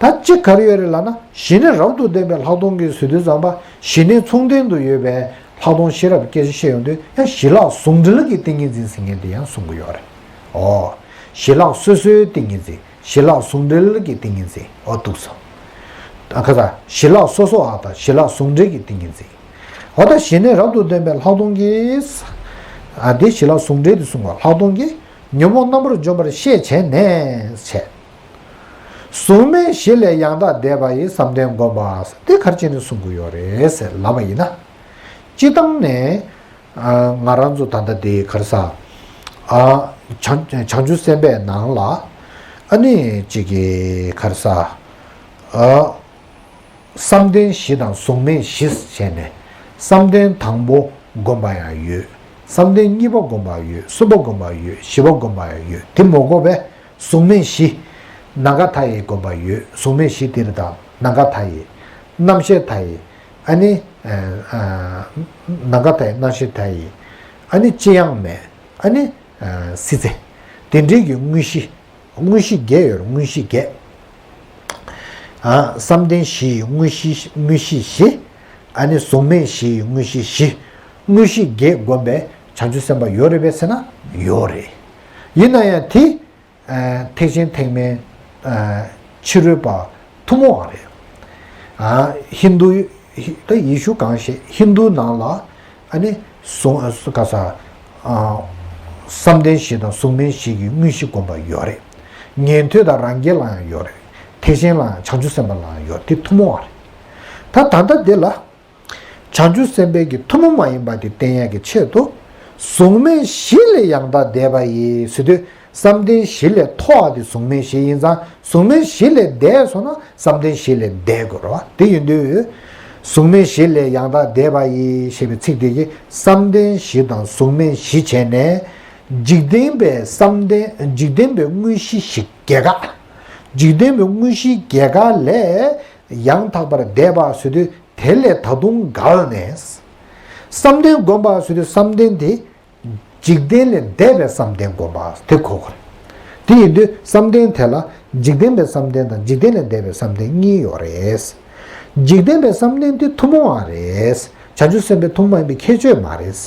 ད་གཅིག་ག་རེ་ཡོད་རེད་ལབ་ན། ཞི་གནས་རབ་ཏུ་ལྡན་པའི་ལྷག་མཐོང་གིས་ཟེར་དུས་ཙམ་པ་ཞི་གནས་མཚུངས་ལྡན་དུ་ཡོད་པའི་ལྷག་མཐོང་ཤེས་རབ་སྐད་ཆ་བཤད་ཡོང་དུས་ཡང་ཞི་ལྷག་ཟུང་འབྲེལ་གྱི་ཏིང་ངེ་འཛིན་ཟེར་མཁན་དེ་ཡང་གསུང་གི་ཡོད་རེད། ཨོ། ཞི་ལྷག་སོ་སོའི་ཏིང་ངེ་འཛིན། ཞི་ལྷག་ཟུང་འབྲེལ་གྱི་ཏིང་ངེ་འཛིན། ཨོ་འདུག་སོ། ཨ་ཁ་ས་ཞི་ལྷག་སོ་སོ་ཨ་དང་ཞི་ལྷག་ཟུང་འབྲེལ་གྱི་ཏིང་ངེ་འཛིན། འོ་ད་ཞི་གནས་རབ་ཏུ་ལྡན་པའི་ལྷག་མཐོང་གིས། ཨ་དེ་ཞི་ལྷག་ཟུང་འབྲེལ་དུ་གསུངས་པ་ལྷག་མཐོང་གིས་ཉོན་མོངས་རྣམ་པར་འཇོམས་པར་ཤེས་བྱས་ནས་བྱས། ཟུང་མེད་བཞི་ལས་ཡང་དག་འདས་པ་ཡི་བསམ་གཏན་བསྒོམ་པ་དེ་ག་རེ་བྱས་ནས་གསུང་གི་ཡོད་རེད་ཟེར་ལབ་པ་ཡིན་ན། སྤྱིར་བཏང་ནས། ང་རང་ཚོ་ད་ལྟ་དེ་ག་རེ་ཟ། བྱང་བྱང་ཆུབ་སེམས་དཔའི་ནང་ལ་ཨ་ནི་གཅིག་གི་ག་རེ་ཟ། བསམ་གཏན་བཞི་དང་གཟུང་མེད་བཞི་བྱས་ནས་བསམ་གཏན་དང་པོ་བསྒོམ་པ་ཡང་ཡོད། བསམ་གཏན་གཉིས་པ་བསྒོམ་པ་ཡོད། གསུམ་པ་བསྒོམ་པ་ཡོད། བཞི་པ་བསྒོམ་པ་ཡང་ཡོད། དེ་མ་གཏོགས་པའི་གཟུང་མེད་བཞི། ནམ་མཁའ་མཐའ་ཡས་བསྒོམ་པ་ཡོད། གཟུང་མེད་བཞི་དེ་རེད་དང་ནམ་མཁའ་མཐའ་ཡས། རྣམ་ཤེས་མཐའ་ཡས། ཨ་ནི། ནམ་མཁའ་མཐའ་ཡས། རྣམ་ཤེས་མཐའ་ཡས། ཨ་ནི་ལྕི་ཡང་མེད། ཨ་ནི། སྲིད་རྩེ། དེ་འདྲའི་གི་དངོས་གཞི། དངོས་གཞི་བརྒྱད་ཡོད་རེད། དངོས་གཞི་བརྒྱད། བསམ་གཏན་བཞི་ཡི་དངོས་གཞི་དངོས་གཞི་བཞི། ཨ་ནི་གཟུང་མེད་བཞི་ཡི་དངོས་གཞི་བཞི། དངོས་གཞི་བརྒྱད་བསྒོམས་པའི་བྱང་ཆུབ་སེམས་དཔའ་ཡོད་རེད་པས་ཟེར་ན་ཡོད་རེད། ཡིན་ན་ཡང་དེ། ཐེག་ཆེན་ཐེག་དམན། ཕྱི་རོལ་པ་ཐུན་མོང་བ་རེད། ཧིན་རྡུ། ད་ཡེ་ཤུ་གང་ཞིག་ཧིན་རྡུ་ནང་ལ་ཨ་ནི་གཟུང་ག་ས། བསམ་གཏན་བཞི་དང་གཟུང་མེད་བཞི་གི་དངོས་གཞི་བསྒོམ་པ་ཡོད་རེད། ཉན་ཐོས་དང་རང་རྒྱལ་ལ་ཡང་ཡོད་རེད། ཐེག་ཆེན་ལ་ཡང་བྱང་ཆུབ་སེམས་དཔའ་ལ་ཡང་ཡོད། དེ་ཐུན་མོང་བ་རེད། ད་ད་ལྟ་འདི་ལ། བྱང་ཆུབ་སེམས་དཔའི་གི་ཐུན་མོང་མ་ཡིན་པ་དེ་བསྟན་ཡག་གི་ཆེད་དུ། གཟུང་མེད་བཞི་ལས་ཡང་དག་འདས་པ་ཡི་ཟེར་དུས། བསམ་གཏན་བཞི་ལས་མཐོ་བ་དེ་གཟུང་མེད་བཞི་ཡིན་ཙང་གཟུང་མེད་བཞི་ལས་འདས་སོང་ན་བསམ་གཏན་བཞི་ལས་འདས་དགོས་རེད་བ། དེ་ཡིན་དུས། གཟུང་མེད་བཞི་ལས་ཡང་དག་འདས་པ་ཡི་ཞེས་པའི་ཚིག་དེ་གིས་བསམ་གཏན་བཞི་དང་གཟུང་མེད་བཞི་བྱས་ནས། འཇིག་རྟེན་པའི་བསམ་གཏན། འཇིག་རྟེན་པའི་དངོས་གཞི་བཞི་བརྒྱད་ཀ་འཇིག་རྟེན་པའི་དངོས་གཞི་བརྒྱད་ཀ་ལས། ཡང་དག་པར་འདས་པ་ཟེར་དུས་དེ་ལས་ད་དུང་བརྒལ་ནས། བསམ་གཏན་བསྒོམ་པ་ཟེར་དུས་བསམ་གཏན་དེ། འཇིག་རྟེན་ལས་འདས་པའི་བསམ་གཏན་བསྒོམ་པ་དེ་གོ་དགོས་རེད། དེ་ཡིན་དུས་བསམ་གཏན་དེ་ལ་འཇིག་རྟེན་པའི་བསམ་གཏན་དང་འཇིག་རྟེན་ལས་འདས་པའི་བསམ་གཏན་གཉིས་ཡོད་རེད། འཇིག་རྟེན་པའི་བསམ་གཏན་དེ་ཐུན་མོང་བ་རེད། བྱང་ཆུབ་སེམས་དཔའི་ཐུན་མོང་མ་ཡིན་པའི་ཁྱད་ཆོས་མ་རེད། བྱང་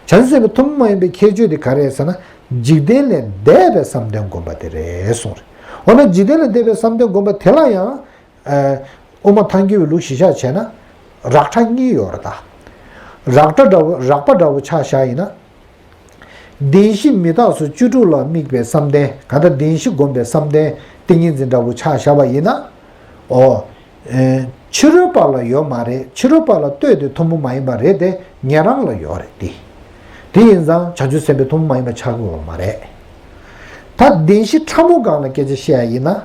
ཆུབ་སེམས་དཔའི་ཐུན་མོང་མ་ཡིན་པའི་ཁྱད་ཆོས་དེ་ག་རེ་རེད་ཟེར་ན། འཇིག་རྟེན་ལས་འདས་པའི་བསམ་གཏན་བསྒོམ་པ་དེ་རེད་གསུངས་རེད། འོ་ན་འཇིག་རྟེན་ལས་འདས་པའི་བསམ་གཏན་བསྒོམ་པ་དེ་ལ་ཡང་། དབུ་མ་ཐལ་འགྱུར་བའི་ལུགས་གཞི་བཞག་བྱས་ན། རགས་ཕྲ་གཉིས་ཡོད་རེད་ད། རགས་ཕྲ་འདྲ་བོ་རགས་པ་འདྲ་བོ་ཆ་བཞག་ཡིན་ན། བདེན་བཞི་མི་རྟག་སོགས་བཅུ་དྲུག་ལ་དམིགས་པའི་བསམ་གཏན་གང་ལྟར་བདེན་བཞི་བསྒོམ་པའི་བསམ་གཏན་ཏིང་ངེ་འཛིན་འདྲ་བོ་ཆ་བཞག་པ་ཡིན་ན། ཨོ། ཕྱི་རོལ་པ་ལ་ཡོད་མ་རེད། ཕྱི་རོལ་པ་ལ་ལྟོས་ཏེ་ཐུན་མོང་མ་ཡིན་པ་རེད་དེ་ཉན་རང་ལ་ཡོད་རེད་དེ། དེ་ཡིན་ཙང་བྱང་ཆུབ་སེམས་དཔའི་ཐུན་མོང་མ་ཡིན་པ་ཆགས་ཀྱི་ཡོད་མ་རེད། ད་བདེན་བཞི་ཕྲ་མོ་སྒང་ལ་སྐད་ཆ་བཤད་ཡ་ཡིན་ན།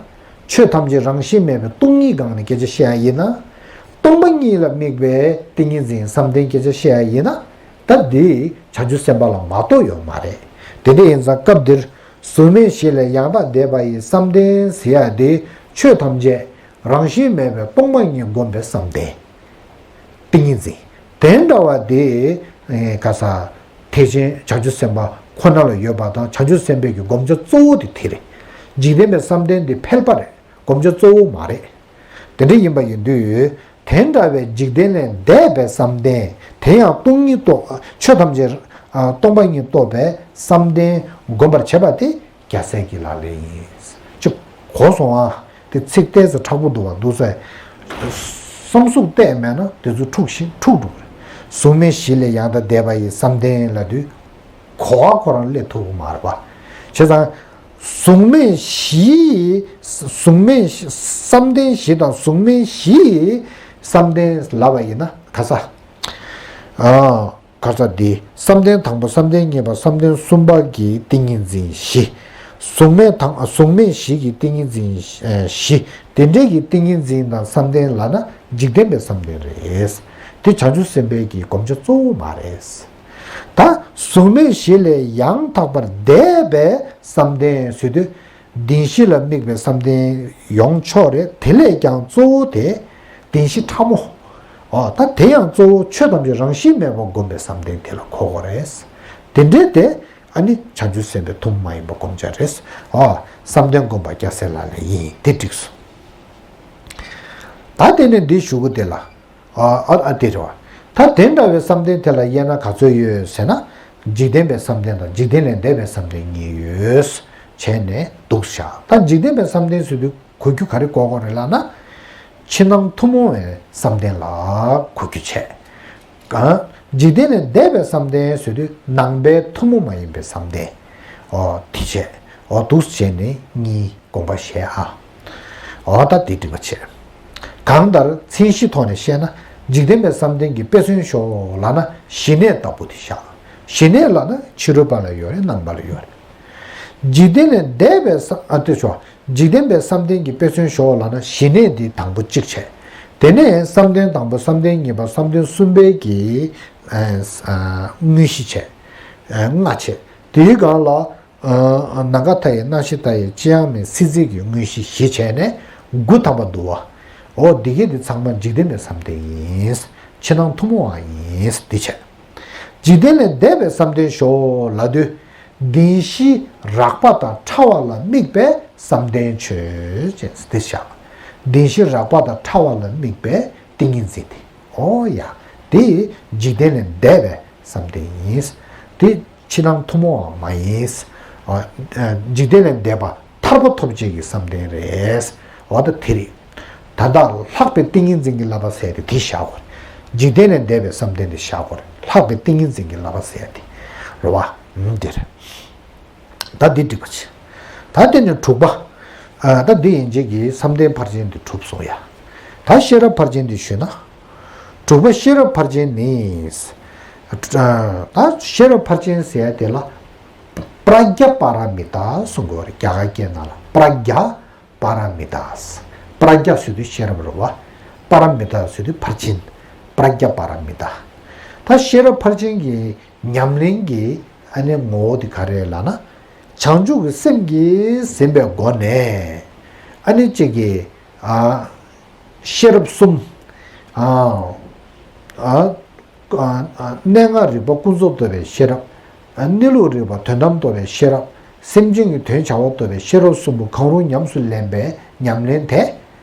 ཆོས་ཐམས་ཅད་རང་བཞིན་མེད་པའི་སྟོང་ཉིད་སྒང་ནས་སྐད་ཆ་བཤད་ཡ་ཡིན་ན། སྟོང་པ་ཉིད་ལ་དམིགས་པའི་ཏིང་ངེ་འཛིན་བསམ་གཏན་སྐད་ཆ་བཤད་ཡ་ཡིན་ན། ད་འདི་བྱང་ཆུབ་སེམས་དཔའ་ལ་མ་གཏོགས་ཡོད་མ་རེད། དེ་འདྲ་ཡིན་ཙང་སྐབས་འདིར་གཟུགས་མེད་བཞི་ལས་ཡང་དག་འདས་པ་ཡི་བསམ་གཏན་ཟེར་ཡ་དེ་ཆོས་ཐམས་ཅད་རང་བཞིན་མེད་པའི་སྟོང་པ་ཉིད་བསྒོམ་པའི་བསམ་གཏན། ཏིང་ངེ་འཛིན། དེ་འདྲ་བ་དེ་ག་ས་ཐེག་ཆེན་བྱང་ཆུབ་སེམས་དཔའ་ཁོ་ན་ལ་ཡོད་པ་དང་བྱང་ཆུབ་སེམས་དཔའི་གི་བསྒོམ་བྱ་གཙོ་བོ་དེ་དེ་རེད། འཇིག་རྟེན་པའི་བསམ་གཏན་དེ་ཕལ་པ་རེད། བསྒོམ་བྱ་གཙོ་བོ་མ་རེད། དེ་འདྲ་ཡིན་པ་ཡིན་དུས། དེ་འདྲ་བའི་འཇིག་རྟེན་ལས་འདས་པའི་བསམ་གཏན་དེ་ཡང་སྟོང་ཉིད་རྟོགས། ཆོས་ཐམས་ཅད་སྟོང་པ་ཉིད་རྟོགས་པའི་བསམ་གཏན་བསྒོམ་པར་བྱེད་པ་དེ་རྒྱལ་སྲས་ཀྱི་ལག་ལེན་ཡིན། ཅིག་གོ་སོང་ཨ། དེ་ཚིག་ཏོག་ཙམ་མཁྲེགས་པོ་འདུག་བ་འདུག་ཟེར། བསམ་གཟུགས་གཏད་མེད་ན་དེ་ཚོ་འཁྲུག་ཤིང་འཁྲུག་འགྲོ་གི་རེད། གཟུགས་མེད་བཞི་ལས་ཡང་དག་འདས་པ་ཡི་བསམ་གཏན་ལབ་དུས། གོ་བ་ཁོ་རང་སླེབས་ཐུབ་ཀྱི་མ་རེད་པ། བྱས་ཙང་ གཟུགས་མེད་བཞིའི་གཟུགས་མེད་བཞི་བསམ་གཏན་བཞི་དང་གཟུགས་མེད་བཞིའི་བསམ་གཏན་ལབ་པ་ཡིན་ན་ག་ས། ཨ། ག་ས་འདི་བསམ་གཏན་དང་པོ་བསམ་གཏན་གཉིས་པ་བསམ་གཏན་གསུམ་པ་གི་ཏིང་ངེ་འཛིན་བཞི། གཟུགས་མེད་དང་གཟུགས་མེད་བཞི་གི་ཏིང་ངེ་འཛིན་བཞི། དེ་འདྲའི་གི་ཏིང་ངེ་འཛིན་དང་བསམ་གཏན་ལབ་ན་འཇིག་རྟེན་པའི་བསམ་གཏན་རེད། དེ་བྱང་ཆུབ་སེམས་དཔའི་གི་བསྒོམ་བྱ་གཙོ་བོ་མ་རེད། ད་གཟུགས་མེད་བཞི་ལས་ཡང་དག་པར་འདས་པའི་བསམ་གཏན་ཟེར་དུས། བདེན་བཞི་ལ་དམིགས་པའི་བསམ་གཏན་ཡོང་ཆོག་རེད། དེ་ལས་ཀྱང་གཙོ་བོ་དེ་བདེན་བཞི་ཕྲ་མོ། ཨོ་ད་དེ་ཡང་གཙོ་བོ་ཆོས་ཐམས་ཅད་རང་བཞིན་མེད་པར་བསྒོམ་པའི་བསམ་གཏན་དེ་ལ་གོ་དགོས་རེད། དེ་འདྲའི་དེ་ཨ་ནི་བྱང་ཆུབ་སེམས་དཔའི་ཐུན་མོང་མ་ཡིན་པ་བསྒོམ་བྱ་རེད། ཨོ་བསམ་གཏན་བསྒོམ་པ་སྐྱ་སེར་ལག་ལེན་ཡིན། དེ་འགྲིག་སོང་། ད་དེ་ནས་འདི་ཞུ་གི་དེ་ལ། ཨ་ཨ་ཨ་དེ་རེད་བ། ད་དེ་འདྲ་བའི་བསམ་གཏན་དེ་ལ་དབྱེ་ན་ག་ཚོད་ཡོད་ཟེར་ན། འཇིག་རྟེན་པའི་བསམ་གཏན་དང་འཇིག་རྟེན་ལས་འདས་པའི་བསམ་གཏན་གཉིས་ཡོད། བྱས་ནས་འདུག་བཞག་ད་འཇིག་རྟེན་པའི་བསམ་གཏན་ཟེར་དུས་གོ་རྒྱུ་ག་རེ་གོ་དགོས་རེད་ལབ་ན། ཕྱི་ནང་ཐུན་མོང་བའི་བསམ་གཏན་ལ་གོ་རྒྱུ་བྱས། གང་། འཇིག་རྟེན་ལས་འདས་པའི་བསམ་གཏན་ཟེར་དུས་ནང་པའི་ཐུན་མོང་མ་ཡིན་པའི་བསམ་གཏན། ཨོ་དེ་བྱས། ཨོ་འདུག་བྱས་ནས་གཉིས། དགོངས་པ་བཞེས་ཨ། འོ་ད་དེ་འགྲིག་པ་བྱས། གང་ལྟར་མཚན་གཞི་ཐོག་ནས་བཤད་ན། འཇིག་རྟེན་པའི་བསམ་གཏན་གྱི་དཔེ་མཚོན་ཞོག་ལབ་ན་ཞི་གནས་ལྟ་བུ་དེ་བཞག་ཞི་གནས་ལབ་ན་ཕྱི་རོལ་པ་ལ་ཡོད་རེད། ནང་པ་ལ་ཡོད་རེད། འཇིག་རྟེན་ལས་འདས་པའི་བསམ་ཨ་དེ་ཞོག་འཇིག་རྟེན་པའི་བསམ་གཏན་གྱི་དཔེ་མཚོན་ཞོག་ལབ་ན་ཞི་གནས་འདི་དང་པོ་གཅིག་བྱས། དེ་ནས་བསམ་གཏན་དང་པོ་བསམ་གཏན་གཉིས་པ་བསམ་གཏན་གསུམ་པའི་གི་ཨ་དངོས་གཞི་བྱས། ལྔ་བྱས། དེའི་སྒང་ལ། ནམ་མཁའ་མཐའ་ཡས་རྣམ་ཤེས་མཐའ་ཡས་ཅི་ཡང་མེད་སྲིད་རྩེ་གི་དངོས་གཞི་བཞི་བྱས་ནས་དགུ་ཐམ་པ་འདུག་བ། འོ་འདི་གས་འདི་ཚང་མ་འཇིག་རྟེན་པའི་བསམ་གཏན་ཡིན། ཕྱི་ནང་ཐུན་མོང་བ་ཡིན་འདི་བྱས། འཇིག་རྟེན་ལས་འདས་པའི་བསམ་གཏན་ཞོག་ལབ་དུས། བདེན་བཞི་རགས་པ་དང་ཕྲ་བ་ལ་དམིགས་པའི་བསམ་གཏན་ཆོས་ཅེས་འདི་བཞག་བདེན་བཞི་རགས་པ་དང་ཕྲ་བ་ལ་དམིགས་པའི་ཏིང་ངེ་འཛིན་དེ། ཨོ་ཡ། དེ་འཇིག་རྟེན་ལས་འདས་པའི་བསམ་གཏན་ཡིན། དེ་ཕྱི་ནང་ཐུན་མོང་བའང་མ་ཡིན། འཇིག་རྟེན་ལས་འདས་པ་ཐར་པ་ཐོབ་བྱེད་ཀྱི་བསམ་གཏན་རེད། འོ་ད་དེ་རེད། ད་ལྟ་ལྷག་པའི་ཏིང་ངེ་འཛིན་གྱི་བསླབ་པ་ཟེར་དེ་དེ་བཞག་གོ། འཇིག་རྟེན་ལས་འདས་པའི་བསམ་གཏན་དེ་བཞག་གོ། ལྷག་པའི་ཏིང་ངེ་འཛིན་གྱི་བསླབ་པ་ཟེར་དེ་རེད་བ། འདིར། ད་འདི་འགྲིག་པ་བྱེད། ད་དེ་ནས་དྲུག་པ། ད་འདི་ཡན་ཆད་ཀྱི་བསམ་གཏན་ཕར་ཕྱིན་འདི་གྲུབ་སོང་ཡ། ད་ཤེས་རབ་ཕར་ཕྱིན་འདི་ཞུས་ན། དྲུག་པ་ཤེས་རབ་ཕར་ཕྱིན་ནི། ད་ཤེས་རབ་ཕར་ཕྱིན་ཟེར་ཡ་དེ་ལ། པྲཛྙཱ་པཱ་ར་མི་ཏཱ་གསུང་དགོས་རེད། རྒྱ་གར་སྐད་ནང་ལ་པྲཛྙཱ་པཱ་ར་མི་ཏཱ། པྲཛྙཱ་ཟེར་དུས་ཤེས་རབ་རེད་བ། པཱ་ར་མི་ཏཱ་ཟེར་དུས་ཕར་ཕྱིན། པྲཛྙཱ་པཱ་ར་མི་ཏཱ། ད་ཤེས་རབ་ཕར་ཕྱིན་གྱི་ཉམས་ལེན་གྱི་ཨ་ནི་ངོ་བོ་དེ་ག་རེ་ལབ་ན། བྱང་ཆུབ་ཀྱི་སེམས་ཀྱིས་ཟིན་པའི་སྒོ་ནས་ཨ་ནི་གཅིག་གིས་ཨ་ཤེས་རབ་གསུམ། ཨ་ཨ་ཨ་གནས་ལྔ་རིག་པ་ཀུན་རྫོབ་རྟོགས་པའི་ཤེས་རབ། ཨ་གནས་ལུགས་རིག་པ་དོན་དམ་རྟོགས་པའི་ཤེས་རབ། སེམས་ཅན་གྱི་དོན་བྱ་བ་རྟོགས་པའི་ཤེས་རབ་གསུམ་པོ་གང་རུང་ཉམས་སུ་ལེན་པའི་ཉམས་ལེན་དེ།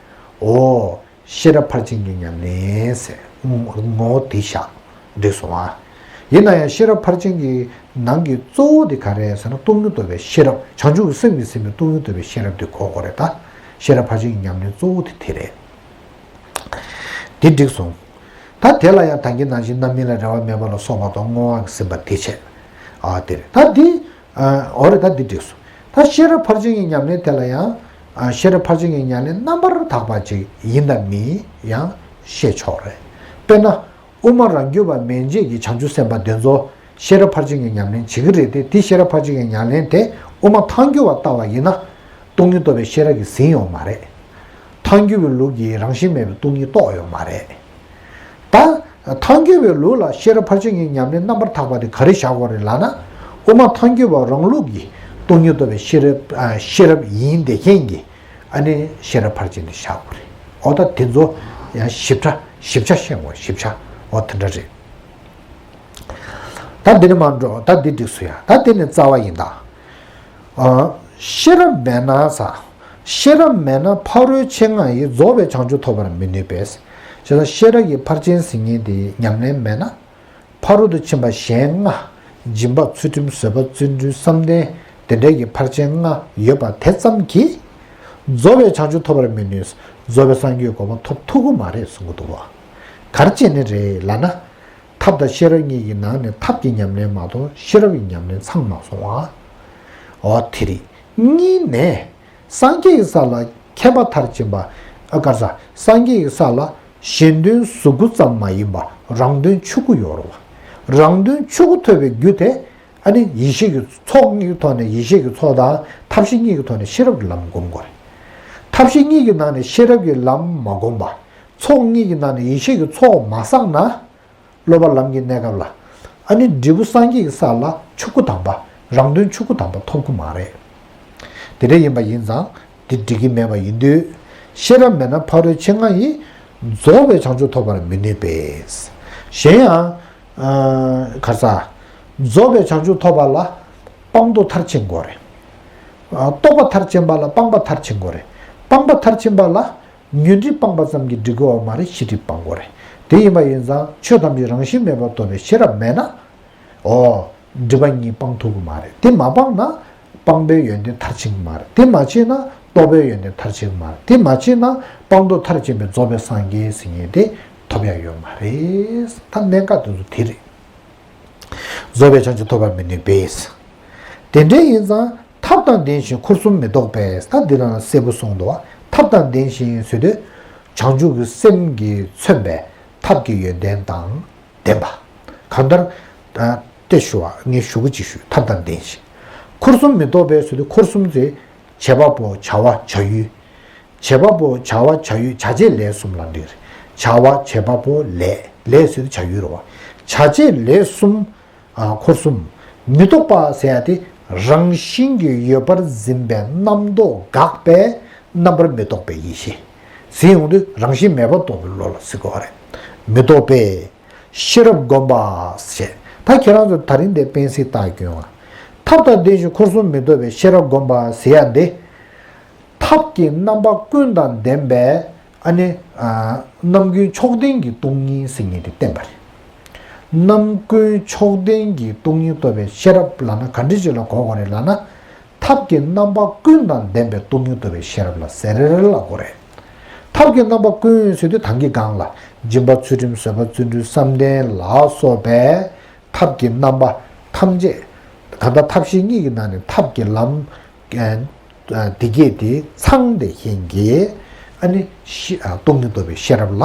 འོ། ཤེས་རབ་ཕར་ཕྱིན་གྱི་ཉམས་ལེན་ཟེར། ངོ་བོ་དེ་བཞག་འགྲིག་སོང་ཨ། ཡིན་ན་ཡང་ཤེས་རབ་ཕར་ཕྱིན་གྱི་ནང་གི་གཙོ་བོ་དེ་ག་རེ་ཟེར་ན་སྟོང་ཉིད་རྟོགས་པའི་ཤེས་རབ། བྱང་ཆུབ་ཀྱི་སེམས་ཀྱིས་ཟིན་པའི་སྟོང་ཉིད་རྟོགས་པའི་ཤེས་རབ་དེ་གོ་དགོས་རེད་ད། ཤེས་རབ་ཕར་ཕྱིན་གྱི་ཉམས་ལེན་གཙོ་བོ་དེ་དེ་རེད། དེ་འགྲིག་སོང་། ད་དེ་ལ་ཡང་ད་གིན་ནང་བཞིན་རྣམ་སྨིན་ལ་རེ་བ་མེད་པ་ལ་སོགས་པ་དང་བསྔོ་བ་གིས་ཟིན་པ་དེ་བྱས། ཨ་དེ་རེད་ད་འདི། ཨ་འོ་རེད་ད་འདི་འགྲིག་སོང་། ད་ཤེས་རབ་ཕར་ཕྱིན་གྱི་ཉམས་ལེན་དེ་ལ་ཡང་། ཨ་ཤེས་རབ་ཕར་ཕྱིན་གྱི་ཉམས་ལེན་རྣམ་པར་དག་པ་ཅིག་ཡིན་དང་མིན་ཡང་ཤེས་ཆོག་རེད། དཔེར་ན། དབུ་མ་རང་རྒྱུད་པ་མན་ཆད་ཀྱི་བྱང་ཆུབ་སེམས་དཔའ་དེ་ཚོ་ཤེས་རབ་ཕར་ཕྱིན་གྱི་ཉམས་ལེན་བྱེད་ཀྱི་རེད་དེ། དེ་ཤེས་རབ་ཕར་ཕྱིན་གྱི་ཉམས་ལེན་དེ་དབུ་མ་ཐལ་འགྱུར་བ་ལྟ་བ་ཡིན་ན། སྟོང་ཉིད་རྟོགས་པའི་ཤེས་རབ་ཀྱིས་ཟིན་ཡོད་མ་རེད། ཐལ་འགྱུར་བའི་ལུགས་ཀྱིས་རང་བཞིན་མེད་པའི་སྟོང་ཉིད་རྟོགས་ཡོད་མ་རེད། ད་ཐལ་འགྱུར་བའི་ལུགས་ལ་ཤེས་རབ་ཕར་ཕྱིན་གྱི་ཉམས་ལེན་རྣམ་པར་དག་པ་དེ་ག་རེ་བཞག་དགོས་རེད་ལབ་ན། དབུ་མ་ཐལ་འགྱུར་བ་རང་ལུགས་ཀྱིས་སྟོང་ཉིད་རྟོགས་པའི་ཤེས་རབ་ཨ་ཤེས་རབ་ཡིན་བསྡད་མཁན་གྱི་ཨ་ནི་ཤེས་རབ་ཕར་ཕྱིན་དེ་བཞག་དགོས་རེད། འོ་ད་དེ་ཚོ་ཡང་ཞིབ་ཕྲ་ཞིབ་ཆ་ཤེས་དགོས། ཞིབ་ཆ་འོ་དེ་འདྲ་རེད། ད་འདི་ནས་མར་འགྲོ། ད་འདི་འགྲིག་སོང་ཡ། ད་འདི་ནས་རྩ་བ་ཡིན་ད། ཨ་ཤེས་རབ་མེད་ན་ས། ཤེས་རབ་མེད་ན་ཕ་རོལ་ཕྱིན་ལྔ་ཡིས་རྫོགས་པའི་བྱང་ཆུབ་ཐོབ་པར་མི་ནུས་པས། བྱས་ཙང་ཤེས་རབ་ཀྱི་ཕར་ཕྱིན་ཟེར་མཁན་དེ་ཉམས་ལེན་མེད་ན། ཕ་རོལ་ཏུ་ཕྱིན་པ་གཞན་ལྔ། སྦྱིན་པ་ཚུལ་ཁྲིམས་བཟོད་པ་བརྩོན་འགྲུས་བསམ་གཏན་དེ་འདྲའི་གི་ཕར་ཕྱིན་ལྔ་ཡོད་པ་དེ་ཙམ་གྱིས། རྫོགས་པའི་བྱང་ཆུབ་ཐོབ་པར་མི་ནུས། རྫོགས་པའི་སངས་རྒྱས་གོ་འཕང་ཐོབ་ཐུབ་ཀྱི་མ་རེད་གསུང་གི་འདུག་བ། ག་རེ་བྱས་ནས་རེད་ལབ་ན། ཐབས་དང་ཤེས་རབ་གཉིས་ཀྱི་ནང་ནས་ཐབས་ཀྱི་ཉམས་ལེན་མ་གཏོགས་ཤེས་རབ་ཀྱི་ཉམས་ལེན་ཚང་མ་སོང་བ། འོ་དེ་རེད། གཉིས་ནས། སངས་རྒྱས་ཀྱི་ས་ལ་མཁས་པ་མཐར་ཕྱིན་པ། ཨ་ག་རེ་ཟ། སངས་རྒྱས་ཀྱི་ས་ལ་གཞན་དོན་གཟུགས་སྐུ་ཙམ་མ་ཡིན་པ་རང་དོན་ཆོས་སྐུ་ཡོད་རེད་བ། རང་དོན་ཆོས་སྐུ་ཐོབ་པའི་རྒྱུ་དེ། ཨ་ནི་ཡེ་ཤེས་ཀྱི་ཚོགས་གཉིས་ཀྱི་ཐོག་ནས་ཡེ་ཤེས་ཀྱི་ཚོགས་དང་ཐབས་ཤེས་གཉིས་ཀྱི་ཐོག་ནས་ཤེས་རབ་ཀྱི་ལམ་སྒོམ་དགོས་རེད། ཐབས་ཤེས་གཉིས་ཀྱི་ནང་ནས་ཤེས་རབ་ཀྱི་ལམ་མ་སྒོམ་པ། ཚོགས་གཉིས་ཀྱི་ནང་ནས་ཡེ་ཤེས་ཀྱི་ཚོགས་མ་བསགས་ན། སློབ་པ་ལམ་གྱི་གནས་སྐབས་ལ། ཨ་ནི་འབྲས་བུ་སངས་རྒྱས་ཀྱི་ས་ལ་ཆོས་སྐུ་དམ་པ། རང་དོན་ཆོས་སྐུ་དམ་པ་ཐོབ་ཀྱི་མ་རེད། དེ་འདྲ་ཡིན་པ་ཡིན་ཙང་དེ་འགྲིག་གི་མེད་པ་ཡིན་དུས། ཤེས་རབ་མེད་ན་ཕ་རོལ་ཕྱིན་ལྔ་ཡིས། རྫོགས་པའི་བྱང་ཆུབ་ཐོབ་པར་མི་ནུས་པས། གཞན་ཡང་། ཨ་ག་རེ་ཟ། རྫོགས་པའི་བྱང་ཆུབ་ཐོབ་པ་ལ་སྤངས་རྟོགས་མཐར་ཕྱིན་དགོས་རེད། ཨ་རྟོགས་པ་མཐར་ཕྱིན་པ་ལ་སྤངས་པ་མཐར་ཕྱིན་དགོས་རེད། སྤངས་པ་མཐར་ཕྱིན་པ་ལ། ཉོན་སྒྲིབ་སྤངས་པ་ཙམ་གྱིས་འགྲིག་གི་ཡོད་མ་རེད། ཤེས་སྒྲིབ་སྤང་དགོས་རེད། དེ་ཡིན་པ་ཡིན་ཙང་ཆོས་ཐམས་ཅད་རང་བཞིན་མེད་པར་རྟོགས་པའི་ཤེས་རབ་མེད་ན། འོ། སྒྲིབ་པ་གཉིས་སྤང་ཐུབ་ཀྱི་མ་རེད། དེ་མ་སྤངས་ན། སྤངས་པའི་ཡོན་ཏན་མཐར་ཕྱིན་གྱི་མ་རེད། དེ་མ་བྱས་ན་རྟོགས་པའི་ཡོན་ཏན་མཐར་ཕྱིན་གྱི་མ་རེད། དེ་མ་བྱས་ན་སྤངས་རྟོགས་མཐར་ཕྱིན་པའི་རྫོགས་པའི་སངས་རྒྱས་ཟེར་མཁན་དེ་ཐོབ་ཡ་ཡོད་མ་རེད། ད་གནད་འགག་དེ་ཚོ་དེ་རེད། རྫོགས་པའི་བྱང་ཆུབ་ཐོབ་པར་མི་ནུས་པས། དེ་འདྲ་ཡིན་ཙང་ཐབས་དང་ལྡན་ཞིང་འཁོར་གསུམ་མི་རྟོག་པས། ད་འདི་ལ་ན་གསལ་པོ་གསུངས་འདུག་བ། ཐབས་དང་ལྡན་ཞིང་ཟེར་དུས། བྱང་ཆུབ་ཀྱི་སེམས་ཀྱིས་མཚོན་པའི་ཐབས་ཀྱི་ཡོན་ཏན་དང་ལྡན་པ། གང་ལྟར། ཨ་དེ་ཞུ་བ་ངས་ཞུ་གི་ཅིག་ཞུ། ཐབས་དང་ལྡན་ཞིང་། འཁོར་གསུམ་མི་རྟོག་པས་ཟེར་དུས་འཁོར་གསུམ་དེ། བྱེད་པ་པོ། བྱ་བ། བྱ་ཡུལ། བྱེད་པ་པོ། བྱ་བ། བྱ་ཡུལ། བྱ་བྱེད་ལས་གསུམ་ལ་འགྲིག་རེད། བྱ་བ། བྱེད་པ་པོ། ལས། ལས་ཟེར་དུས་བྱ་ཡུལ་རེད་བ། བྱ་བྱེད་ལས་གསུམ། ཨ་འཁོར་གསུམ། མི་རྟོག་པ་ཟེར་ཡ་དེ། རང་བཞིན་གྱིས་ཡོད་པར་འཛིན་པའི་རྣམ་རྟོག་འགགས་པས་རྣམ་པར་མི་རྟོག་པའི་ཡེ་ཤེས། ཟེར་ཡོང་དུས་རང་བཞིན་མེད་པར་རྟོགས་པའི་བློ་ལ་ཟེར་དགོས་པ་རེད། མི་རྟོག་པས་ཤེས་རབ་བསྒོམ་པ་ཞེས། ད་ཁྱེད་རང་ཚོ་ད་རིང་འདིར་དཔེ་སྲིད་བཏགས་སྐྱོན་བ། ཐབས་དང་ལྡན་ཞིང་འཁོར་གསུམ་མི་རྟོག་པས་ཤེས་རབ་བསྒོམ་པ་ཟེར་ཡ་འདི། ཐབས་ཀྱི་རྣམ་པ་ཀུན་དང་ལྡན་པའི། ཨ་ནི། ཨ་རྣམ་ཀུན་མཆོག་ལྡན་གྱི་སྟོང་ཉིད་ཟེར་མཁན་དེ་བསྟན་པ་རེད། རྣམ་ཀུན་མཆོག་ལྡན་གྱི་སྟོང་ཉིད་རྟོགས་པའི་ཤེས་རབ་ལབ་ན་ག་འདྲ་ཅིག་ལ་གོ་དགོས་རེད་ལབ་ན། ཐབས་ཀྱི་རྣམ་པ་ཀུན་དང་ལྡན་པའི་སྟོང་ཉིད་རྟོགས་པའི་ཤེས་རབ་ལ་ཟེར་ལབ་དགོས་རེད། ཐབས་ཀྱི་རྣམ་པ་ཀུན་ཟེར་དུས་ད་གིན་སྒང་ལ་སྦྱིན་པ་ཚུལ་ཁྲིམས་བཟོད་པ་བརྩོན་འགྲུས་བསམ་གཏན་ལ་སོགས་པའི་ཐབས་ཀྱི་རྣམ་པ་ཐམས་ཅད། གང་ལྟར་ཐབས་ཤེས་གཉིས་ཀྱི་ནང་ནས་ཐབས་ཀྱི་ལམ། ཨ་དེ་གས་དེ་ཚང་དེ་ཤེས་མཁན་གྱི། ཨ་ནི་ཤེས་ཨ་སྟོང་ཉིད་རྟོགས་པའི་ཤེས་རབ་ལ།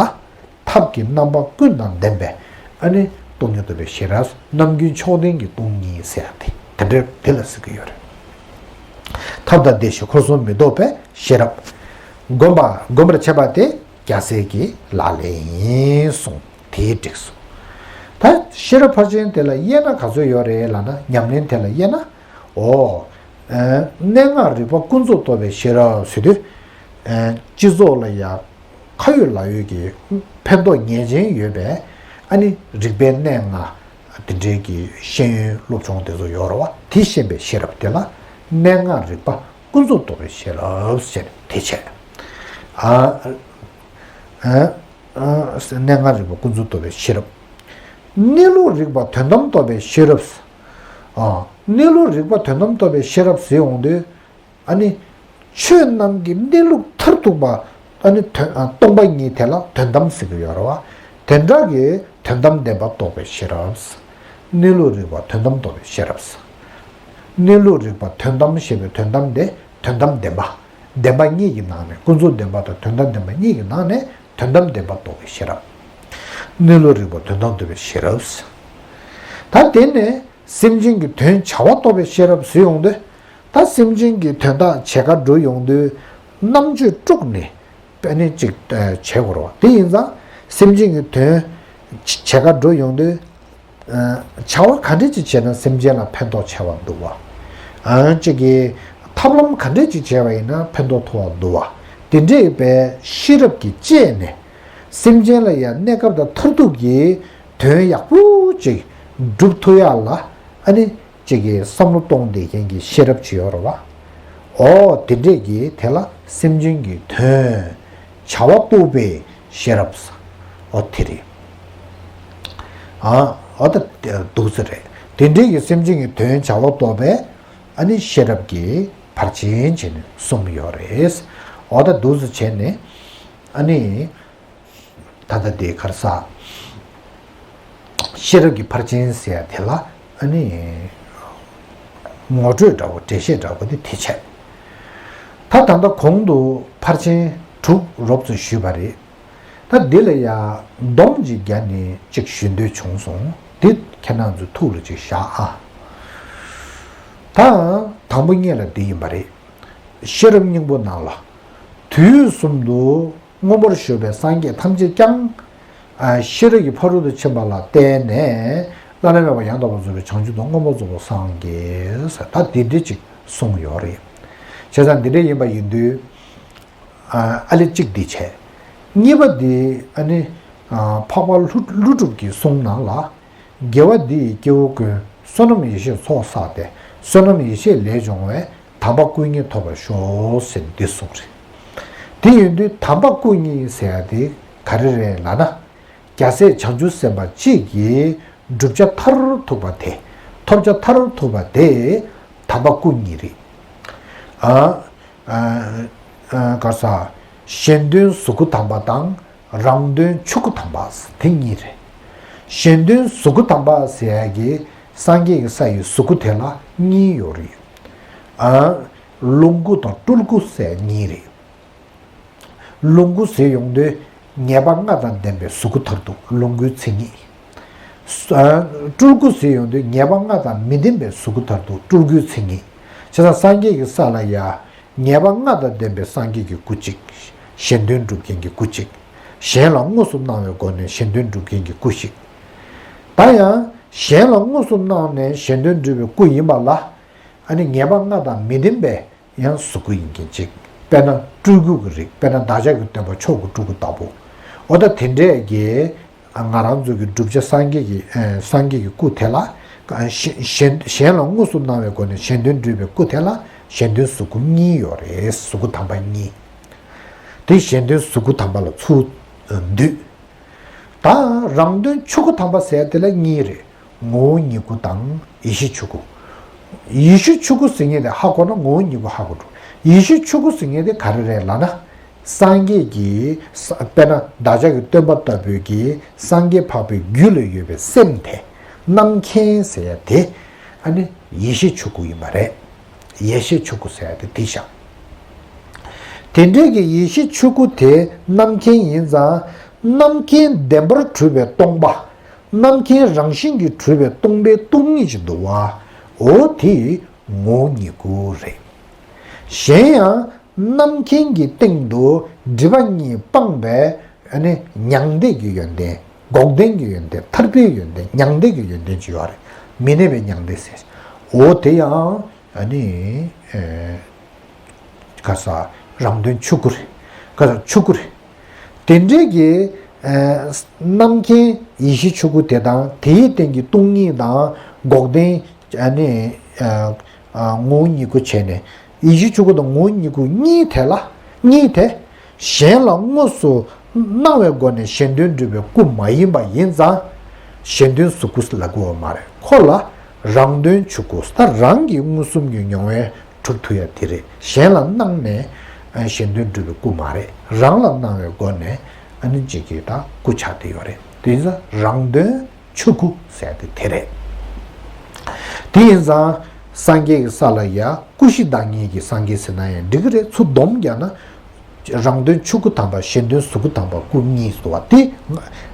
ཐབས་ཀྱི་རྣམ་པ་ཀུན་དང་ལྡན་པའི། ཨ་ནི་སྟོང་ཉིད་རྟོགས་པའི་ཤེས་རབ། རྣམ་ཀུན་མཆོག་ལྡན་གྱི་སྟོང་ཉིད་ཟེར་ཡ་དེ། དེ་འདྲ་དེ་ལ་ཟེར་གྱི་ཡོད་རེད། ཐབས་དང་ལྡན་ཞིང་འཁོར་གསུམ་མི་རྟོག་པའི་ཤེས་རབ། བསྒོམ་པ། བསྒོམ་པར་བྱེད་པ་དེ་རྒྱལ་སྲས་ཀྱི་ལག་ལེན་ཡིན་གསུངས། དེའི་འགྲིགས་སོ། ད་ཤེས་རབ་ཕར་ཕྱིན་དེ་ལ་དབྱེ་ན་ག་ཚོད་ཡོད་རེད་ལབ་ན། ཉམས་ལེན་དེ་ལ་དབྱེ་ན། འོ། ཨ་གནས་ལྔ་རིག་པ་ཀུན་རྫོབ་རྟོགས་པའི་ཤེས་རབ་ཟེར་དུས། ཨ་སྤྱི་ཚོགས་ལ་ཡ། ཁ་ཡོད་ལག་ཡོད་ཀྱི་ཕན་ཐོགས་ངེས་ཅན་ཡོད་པའི། ཨ་ནི་རིག་པའི་གནས་ལྔ་དེ་འདྲའི་གི་ཤེས་ཡོན་སློབ་སྦྱོང་དེ་ཚོ་ཡོད་རེད་བ། དེ་ཤེས་པའི་ཤེས་རབ་དེ་ལ་གནས་ལྔ་རིག་པ་ཀུན་རྫོབ་རྟོགས་པའི་ཤེས་རབ་ཟེར་ནས་དེ་བྱས། ཨ་ཨ་ཨ་གནས་ལྔ་རིག་པ་ཀུན་རྫོབ་རྟོགས་པའི་ཤེས་རབ། གནས་ལུགས་རིག་པ་དོན་དམ་རྟོགས་པའི་ཤེས་རབ། ཨ་གནས་ལུགས་རིག་པ་དོན་དམ་རྟོགས་པའི་ཤེས་རབ་ཟེར་ཡོང་དུས། ཨ་ནི། ཆོས་རྣམས་ཀྱི་གནས་ལུགས་མཐར་ཐུག་པ། ཨ་ནི་དོན་ཨ་སྟོང་པ་ཉིད་དེ་ལ་དོན་དམ་ཟེར་གྱི་ཡོད་རེད་བ། དེ་འདྲ་གི་དོན་དམ་བདེན་པ་རྟོགས་པའི་ཤེས་རབ། གནས་ལུགས་རིག་པ་དོན་དམ་རྟོགས་པའི་ཤེས་རབ། གནས་ལུགས་རིག་པ་དོན་དམ་ཞེས་པའི་དོན་དམ་དེ་དོན་དམ་བདེན་པ། བདེན་པ་གཉིས་ཀྱི་ནང་ནས། ཀུན་རྫོབ་བདེན་པ་དང་དོན་དམ་བདེན་པ་གཉིས་ཀྱི་ནང་ནས་དོན་དམ་བདེན་པ་རྟོགས་པའི་ཤེས་རབ། གནས་ལུགས་རིག་པ་དོན་དམ་རྟོགས་པའི་ཤེས་རབ། ད་དེ་ནས། སེམས་ཅན་གྱི་དོན་བྱ་བ་རྟོགས་པའི་ཤེས་རབ་ཟེར་ཡོང་དུས། ད་སེམས་ཅན་གྱི་དོན་དག་བྱེད་ག་འགྲོ་ཡོང་དུས། རྣམ་དཔྱོད་དཀྲུགས་ནས་དཔེ་ནི་ཅིག་ཨ་བྱེད་དགོས་རེད་བ། དེ་ཡིན་ཙང་སེམས་ཅན་གྱི་དོན་བྱེད་ག་འགྲོ་ཡོང་དུས། ཨ་བྱ་བ་ག་འདྲས་ཅིག་བྱས་ན་སེམས་ཅན་ལ་ཕན་ཐོགས་ཆེ་བ་འདུག་བ། ཨ་ཅིག་གིས་ཐབས་ལམ་ག་འདྲས་ཅིག་བྱས་པ་ཡིན་ན་ཕན་ཐོགས་མཐོ་བ་འདུག་བ། དེ་འདྲས་པའི་ཤེས་རབ་ཀྱིས་དཔྱད་ནས། སེམས་ཅན་ལ་ཡང་གནས་སྐབས་དང་མཐར་ཐུག་གི་དོན་ཡག་པོ་ཅིག་སྒྲུབ་ཐུབ་ཡག་ལ། ཨ་ནི་ཅིག་གིས་བསམ་བློ་གཏོང་བསྡད་མཁན་གྱི་ཤེས་རབ་ཅིག་ཡོད་རེད་བ། འོ་དེ་འདྲས་ཀྱི་དེ་ལ་སེམས་ཅན་གྱི་དོན་བྱ་བ་རྟོགས་པའི་ཤེས་རབ། འོ་དེ་རེད། ཨ་འོ་ད་འདུག་ས་རེད། དེ་འདྲས་ཀྱི་སེམས་ཅན་གྱི་དོན་བྱ་བ་རྟོགས་པའི། ཨ་ནི་ཤེས་རབ་ཀྱི་ཕར་ཕྱིན་བྱས་ནས་གསུམ་ཡོད་རེད། འོ་ད་འདུག་ས་བྱས་ནས། ཨ་ནི། ད་ལྟ་དེ་ག་རེ་ཟ། ཤེས་རབ་ཀྱི་ཕར་ཕྱིན་ཟེར་ཡ་དེ་ལ། ཨ་ནི། ངོ་སྤྲོད་འདྲ་བོ། འགྲེལ་བཤད་འདྲ་བོ་དེ་དེ་བྱས། ད་ད་ལྟ་གོང་དུ་ཕར་ཕྱིན་དྲུག་རོབ་ཙམ་ཞུས་པ་རེད། ད་འདི་ལ་ཡ་སྡོམ་ཅིག་བརྒྱབ་ནས་ཅིག་ཞུ་འདོད་བྱུང་སོང་། འདི་ཁྱེད་རང་ཚོའི་ཐུགས་ལ་ཅིག་བཞག་ཨ། ད་དང་པོ་ཉིད་ལ་འདི་ཡིན་པ་རེད། ཤེས་རབ་སྙིང་པོ་ནང་ལ། དུས་གསུམ་དུ་མངོན་པར་བཞུགས་པའི་སངས་རྒྱས་ཐམས་ཅད་ཀྱང་། ཨ། ཤེས་རབ་ཀྱི་ཕ་རོལ་ཏུ་ཕྱིན་པ་ལ་བརྟེན་ནས་བླ་ན་མེད་པ་ཡང་དག་པར་རྫོགས་པའི་བྱང་ཆུབ་ཏུ་མངོན་པར་རྫོགས་པར་སངས་རྒྱས་ཟེར། ད་འདི་འདྲ་ཅིག་གསུངས་ཡོད་རེད། བྱས་ཙང་འདི་འདྲ་ཡིན་པ་ཡིན་དུས། ཨ། ཨ་ལེ་གཅིག་འདི་བྱས། གཉིས་པ་འདི་ཨ་ནི། ཨ། འཕགས་པ་ཀླུ་ཀླུ་སྒྲུབ་ཀྱི་གསུང་ནང་ལ། དགེ་བ་འདི་ཡི་སྐྱེ་བོ་ཀུན། བསོད་ནམས་ཡེ་ཤེས་ཚོགས་བསགས་ཏེ། བསོད་ནམས་ཡེ་ཤེས་ལས་བྱུང་བའི། དམ་པ་སྐུ་གཉིས་ཐོབ་པར་ཤོག་ཟེར་འདི་གསུངས་རེད། དེ་ཡིན་དུས་དམ་པ་སྐུ་གཉིས་ཟེར་ཡ་དེ་ག་རེ་རེད་ལབ་ན། རྒྱལ་སྲས་བྱང་ཆུབ་སེམས་དཔའ་གཅིག་གིས་བསྒྲུབ་བྱ་མཐར་ཐུག་པ་དེ། ཐོབ་བྱ་མཐར་ཐུག་པ་དེ་དམ་པ་སྐུ་གཉིས་རེད། ཨ། ཨ། ཨ། ག་ས། གཞན་དོན་གཟུགས་སྐུ་དམ་པ་དང་། རང་དོན་ཆོས་སྐུ་དམ་པ་དེ་གཉིས་རེད། གཞན་དོན་གཟུགས་སྐུ་དམ་པ་ཟེར་ཡ་གི་སངས་རྒྱས་ཀྱི་ས་ཡི་གཟུགས་སྐུ་དེ་ལ་གཉིས་ཡོད་རེད། ཨ། ལོངས་སྐུ་དང་སྤྲུལ་སྐུ་ཟེར་གཉིས་རེད། ལོངས་སྐུ་ཟེར་ཡོང་དུས་ངེས་པ་ལྔ་དང་ལྡན་པའི་གཟུགས་སྐུ་མཐར་ཐུག་ལོངས་སྐུའི་མཚན་ཉིད། ཨ། སྤྲུལ་སྐུ་ཟེར་ཡོང་དུས་ངེས་པ་ལྔ་དང་མི་ལྡན་པའི་གཟུགས་སྐུ་མཐར་ཐུག་སྤྲུལ་སྐུའི་མཚན་ཉིད། བྱས་ཙང་སངས་རྒྱས་ཀྱི་ས་ལ་ཡ། ངེས་པ་ལྔ་དང་ལྡན་པའི་སངས་རྒྱས་ཀྱི་སྐུ་གཅིག། གཞན་དོན་སྒྲུབ་མཁན་གྱི་སྐུ་གཅིག། གཞན་ལ་དངོས་སུ་སྣང་བའི་སྒོ་ནས་གཞན་དོན་སྒྲུབ་མཁན་གྱི་སྐུ་ཞིག། ད་ཡང་གཞན་ལ་དངོས་སུ་སྣང་ནས་གཞན་དོན་སྒྲུབ་པའི་སྐུ་ཡིན་པ་ལ། ཨ་ནི་ངེས་པ་ལྔ་དང་མི་ལྡན་པའི་ཡང་གཟུགས་སྐུ་ཡིན་མཁན་གཅིག། དཔེར་ན་སྤྲུལ་སྐུ་གི་རིགས། དཔེར་ན་བདག་ཅག་གི་སྟོན་པ་མཆོག་གི་སྤྲུལ་སྐུ་ལྟ་བུ། འོ་ད་དེ་འདྲས་ཀྱི། ང་རང་ཚོ་གི་བསྒྲུབ་བྱ་སངས་རྒྱས་ཀྱི། ཨ། སངས་རྒྱས་ཀྱི་སྐུ་དེ་ལ། ཨ། གཞན་གཞན་གཞན་ལ་དངོས་སུ་སྣང་བའི་སྒོ་ནས་གཞན་དོན་སྒྲུབ་པའི་སྐུ་དེ་ལ་གཞན་དོན་གཟུགས་སྐུ་གཉིས་ཡོད་རེད། གཟུགས་སྐུ་དམ་པ་གཉིས། དེ་གཞན་དོན་གཟུགས་སྐུ་དམ་པ་ལ་ཚུར་འདུས། ད་རང་དོན་ཆོས་སྐུ་དམ་པ་ཟེར་དེ་ལ་གཉིས་རེད། ངོ་བོ་ཉིད་སྐུ་དང་ཡེ་ཤེས་ཆོས་སྐུ། ཡེ་ཤེས་ཆོས་སྐུ་ཟེར་མཁན་དེ་ཧ་གོ་ན་ངོ་བོ་ཉིད་སྐུ་ཧ་གོ་འགྲོ། ཡེ་ཤེས་ཆོས་སྐུ་ཟེར་མཁན་དེ་ག་རེ་རེད་ལབ་ན། སངས་རྒྱས་ཀྱི་ས། དཔེར་ན་བདག་ཅག་གི་སྟོན་པ་ལྟ་བུའི་གི་སངས་རྒྱས་འཕགས་པའི་རྒྱུད་ལ་ཡོད་པའི་སེམས་དེ། རྣམ་མཁྱེན་ཟེར་ཡ་དེ། ཨ་ནི་ཡེ་ཤེས་ཆོས་སྐུ་ཡིན་པ་རེད། ཡེ་ཤེས་ཆོས་སྐུ་ཟེར་ཡ་དེ་དེ་བཞག། དེ་འདྲའི་གི་ཡེ་ཤེས་ཆོས་སྐུ་དེ་རྣམ་མཁྱེན་ཡིན་ཙང་། རྣམ་མཁྱེན་བདེན་པར་གྲུབ་པའི་སྟོང་པ། རྣམ་མཁྱེན་རང་བཞིན་གྱིས་གྲུབ་པའི་སྟོང་པའི་སྟོང་ཉིད་ཅིག་འདུག་པ། འོ་དེ་ངོ་བོ་ཉིད་སྐུ་རེད། གཞན་ཡང་རྣམ་མཁྱེན་གྱི་སྟེང་དུ་སྒྲིབ་པ་གཉིས་སྤངས་པའི། ཨ་ནི་མྱང་འདས་ཀྱི་ཡོན་ཏན། འགོག་བདེན་གྱི་ཡོན་ཏན། ཐར་པའི་ཡོན་ཏན། མྱང་འདས་ཀྱི་ཡོན་ཏན་ཅིག་ཡོད་རེད། མི་གནས་པའི་མྱང་འདས་ཟེར། འོ་དེ་ཡང་ཨ་ནི། ཨེ། ག་ས། རང་དོན་ཆོས་སྐུ་རེད། ག་ས། ཆོས་སྐུ་རེད། དེ་འདྲའི་གི། ཨེ། རྣམ་མཁྱེན་ཡེ་ཤེས་ཆོས་སྐུ་དེ་དང་། དེའི་སྟེང་གི་སྟོང་ཉིད་དང་། འགོག་བདེན། ཨ་ནི། ཨ། ཨ། ངོ་བོ་ཉིད་སྐུ་བྱས་ནས། ཡེ་ཤེས་ཆོས་སྐུ་དང་ངོ་བོ་ཉིད་སྐུ་གཉིས་དེ་ལ། གཉིས་དེ། གཞན་ལ་དངོས་སུ་སྣང་བའི་སྒོ་ནས་གཞན་དོན་སྒྲུབ་པའི་སྐུ་མ་ཡིན་པ་ཡིན་ཙང་། གཞན་དོན་གཟུགས་སྐུ་ལབ་དགོས་པ་མ་རེད། ཁོ་ལ་རང་དོན་ཆོས་སྐུ། ད་རང་གི་མངོན་སུམ་གྱི་མྱོང་བས་གྲུབ་ཐུབ་ཡ་དེ་རེད། གཞན་ལ་སྣང་ནས་གཞན་དོན་སྒྲུབ་པའི་སྐུ་མ་རེད། རང་ལ་སྣང་བའི་སྒོ་ནས་ཨ་ནི་གཅིག་གིས་ད་སྐུ་ཆགས་བསྡད་ཡོད་རེད། དེ་ཡིན་ཙང་རང་དོན་ཆོས་སྐུ་ཟེར་དེ་དེ་རེད། དེ་ཡིན་ཙང་སངས་རྒྱས་ཀྱི་ས་ལ་ཡ་སྐུ་བཞི་བདག་ཉིད་ཀྱི་སངས་རྒྱས་ཟེར་ན་ཡང་འགྲིག་གི་རེད། ཚུར་སྡོམ་རྒྱག་ན། རང་དོན་ཆོས་སྐུ་དམ་པ། གཞན་དོན་གཟུགས་སྐུ་དམ་པ། སྐུ་གཉིས་སུ་བ་དེ།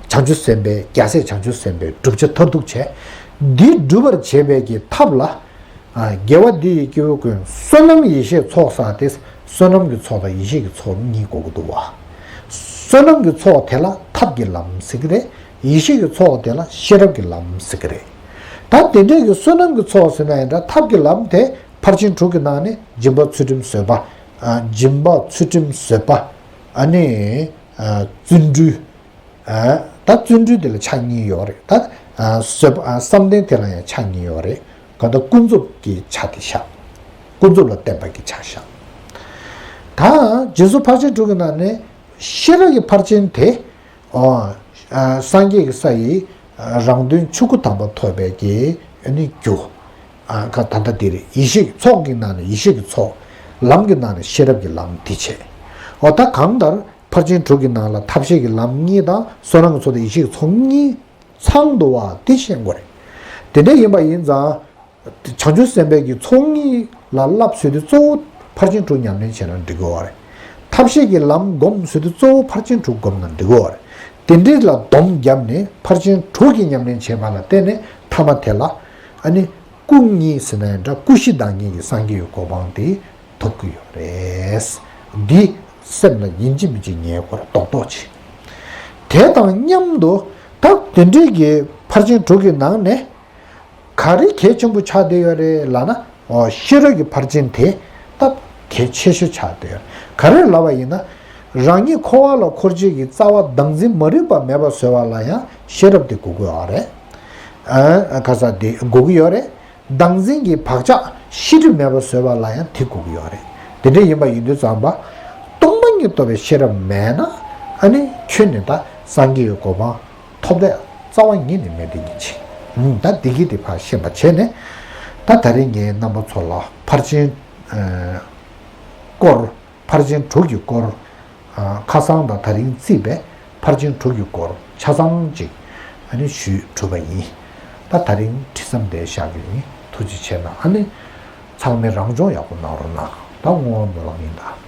བྱང་ཆུབ་སེམས་དཔའི། རྒྱལ་སྲས་བྱང་ཆུབ་སེམས་དཔའི་བསྒྲུབ་བྱ་མཐར་ཐུག་བྱས། འདི་སྒྲུབ་པར་བྱེད་པའི་གི་ཐབས་ལ། ཨ། དགེ་བ་འདི་ཡི་སྐྱེ་བོ་ཀུན། བསོད་ནམས་ཡེ་ཤེས་ཚོགས་བསགས་ཏེ། བསོད་ནམས་ཀྱི་ཚོགས་དང་ཡེ་ཤེས་ཀྱི་ཚོགས་གཉིས་གོ་གི་འདུག་བ། བསོད་ནམས་ཀྱི་ཚོགས་དེ་ལ་ཐབས་ཀྱི་ལམ་ཟེར་གི་རེད། ཡེ་ཤེས་ཀྱི་ཚོགས་དེ་ལ་ཤེས་རབ་ཀྱི་ལམ་ཟེར་གི་རེད། ད་དེ་འདྲའི་གི་བསོད་ནམས་ཀྱི་ཚོགས་ཟེར་ན་ཡང་འདྲ། ཐབས་ཀྱི་ལམ་དེ་ཕར་ཕྱིན་དྲུག་གི་ནང་ནས་སྦྱིན་པ་ཚུལ་ཁྲིམས་བཟོད་པ། ཨ། སྦྱིན་པ་ཚུལ་ཁྲིམས་བཟོད་པ། ཨ་ནི། ཨ། བརྩོན་འགྲུས། ཨ། ད་བརྩོན་འགྲུས་དེ་ལ་ཆ་གཉིས་ཡོད་རེད། ད། ཨ། བཟོད་པ། ཨ། བསམ་གཏན་དེ་ལ་ཡང་ཆ་གཉིས་ཡོད་རེད། གང་ལྟར་ཀུན་རྫོབ་ཀྱི་ཆ་དེ་བཞག། ཀུན་རྫོབ་ལ་བརྟེན་པ་གི་ཆ་བཞག། ད་སྦྱིན་སོགས་ཕར་ཕྱིན་དྲུག་གི་ནང་ནས་ཤེས་རབ་ཀྱི་ཕར་ཕྱིན་དེ། ཨོ། ཨ། སངས་རྒྱས་ཀྱི་ས་ཡི། ཨ། རང་དོན་ཆོས་སྐུ་དམ་པ་ཐོབ་པའི་གི་ཨ་ནི་རྒྱུ། ཨ། ད་ལྟ་འདི་རེད། ཡེ་ཤེས་ཀྱི་ཚོགས་ཀྱི་ནང་ནས་ཡེ་ཤེས་ཀྱི་ཚོགས། ལམ་གྱི་ནང་ནས་ཤེས་རབ་ཀྱི་ལམ་འདི་བྱས། ཨོ། ད་གང་ལྟར་ཕར་ཕྱིན་དྲུག་གི་ནང་ལ་ཐབས་ཤེས་ཀྱི་ལམ་གཉིས་དང་བསོད་ནམས་ཀྱི་ཚོགས་དང་ཡེ་ཤེས་ཀྱི་ཚོགས་གཉིས་ཚང་འདུག་བ་དེ་ཤེས་དགོས་རེད། དེ་འདྲ་ཡིན་པ་ཡིན་ཙང་། བྱང་ཆུབ་སེམས་དཔའི་གི་ཚོགས་གཉིས་ལ་བསླབ་ཟེར་དུས་གཙོ་བོ་ ཕར་ཕྱིན་དྲུག་ཉམས་ལེན་བྱས་ན་འགྲིག་གི་ཡོད་རེད། ཐབས་ཤེས་ཀྱི་ལམ་སྒོམ་ཟེར་དུས་གཙོ་བོ་ཕར་ཕྱིན་དྲུག་སྒོམ་ན་འགྲིག་གི་ཡོད་རེད། དེ་འདྲའི་ལ་སྡོམ་བརྒྱབ་ནས་ཕར་ཕྱིན་དྲུག་གི་ཉམས་ལེན་བྱས་པ་ལ་བརྟེན་ནས་ཐ་མ་དེ་ལ་ཨ་ནི་སྐུ་གཉིས་ཟེར་ན་ཡང་འདྲ། སྐུ་བཞི་བདག་ཉིད་ཀྱི་སངས་རྒྱས་ཀྱི་གོ་འཕང་དེ་ཐོབ་ཀྱི་ཡོད་རེད། འདི་སེམས་ལ་ཡིན་གཅིག་མིན་གཅིག་ངེས་སྐོར་རྡོག་རྡོག་བྱེད། དེ་དང་མཉམ་དུ་ད་དེ་འདྲའི་གི་ཕར་ཕྱིན་དྲུག་གི་ནང་ནས་ག་རེ་གལ་ཆེན་པོ་ཆགས་བསྡད་ཡོད་རེད་ལབ་ན། ཨོ། ཤེས་རབ་ཀྱི་ཕར་ཕྱིན་དེ་སྟབས་གལ་ཆེ་ཤོས་ཆགས་བསྡད་ཡོད་རེད། ག་རེ་ལབ་པ་ཡིན་ན། རང་ཉིད་འཁོར་བ་ལ་འཁོར་བྱེད་ཀྱི་རྩ་བ་བདག་འཛིན་མ་རིག་པ་མེད་པ་བཟོ་བ་ལ་ཡང་ཤེས་རབ་དེ་དགོས་ཀྱི་ཡོད་རེད། ཨ། ག་ས་དེ་དགོས་ཀྱི་ཡོད་རེད། བདག་འཛིན་གྱི་བག་ཆགས་ཤེས་སྒྲིབ་མེད་པ་བཟོས་པ་ལ་ཡང་དེ་དགོས་ཀྱི་ཡོད་རེད། དེ་འདྲ་ཡིན་པ་ཡིན་དུས་ཙམ་པ། སྟོང་པ་ཉིད་རྟོགས་པའི་ཤེས་རབ་མེད་ན། ཨ་ནི་ཁྱོད་ནི་ད་སངས་རྒྱས་ཀྱི་གོ་འཕང་ཐོབ་ལས་རྩ་བ་ཉིད་ནས་མེད་དེ་ཡིན་ཕྱིན། ཨུམ། ད་འདི་གི་དེ་ཕར་ཤེས་པ་བྱས་ནས། ད་ད་རིང་ངས་རྣམ་པ་ཚོ་ལ་ཕར་ཕྱིན་སྐོར། ཕར་ཕྱིན་དྲུག་གི་སྐོར། ཨ། ཁ་སང་དང་ད་རིང་བརྩིས་པའི་ཕར་ཕྱིན་དྲུག་གི་སྐོར་ཆ་ཚང་ཅིག་ཨ་ནི་ཞུས་གྲུབ་པ་ཡིན། ད་ད་རིང་བྲིས་མཚམས་འདིར་བཞག་གི་ཡིན། ཐུགས་རྗེ་ཆེ་གནང་། ཨ་ནི་ཚང་མས་རང་སྦྱོང་ཡག་པོ་གནང་རོགས་གནང་། ད་བསྔོ་བ་སྨོན་ལམ་ཡིན་ད།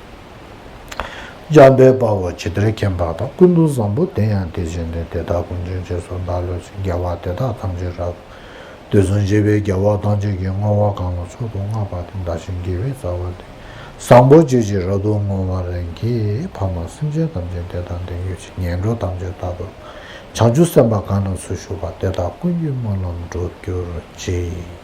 འཇམ་དཔལ་དཔའ་བོས་ཇི་ལྟར་མཁྱེན་པ་དང་། ཀུན་ཏུ་བཟང་པོ་དེ་ཡང་དེ་བཞིན་ཏེ། དེ་དག་ཀུན་གྱི་རྗེས་སུ་བདག་སློབ་ཅིང་། དགེ་བ་དེ་དག་ཐམས་ཅད་རབ་ཏུ་དུས་གསུམ་གཤེགས་པའི་རྒྱལ་བ་ཐམས་ཅད་ཀྱིས། བསྔོ་བ་གང་ལ་མཆོག་ཏུ་བསྔགས་པ་དེས། བདག་གཞན་དགེ་བའི་རྩ་བ་འདི། བཟང་པོ་སྤྱོད་ཕྱིར་རབ་ཏུ་བསྔོ་བར་བགྱི། ཕ་མ་སེམས་ཅན་ཐམས་ཅད་དེ་དག་བདེན་བཞིའི་ཕྱིར། ངན་འགྲོ་ཐམས་ཅད་རྟག་ཏུ་བྱང་ཆུབ་སེམས་དཔའ་གང་རྣམས་སུ་ཞུགས་པ། དེ་དག་ཀུན་གྱི་སྨོན་ལམ་འགྲུབ་གྱུར་ཅིག།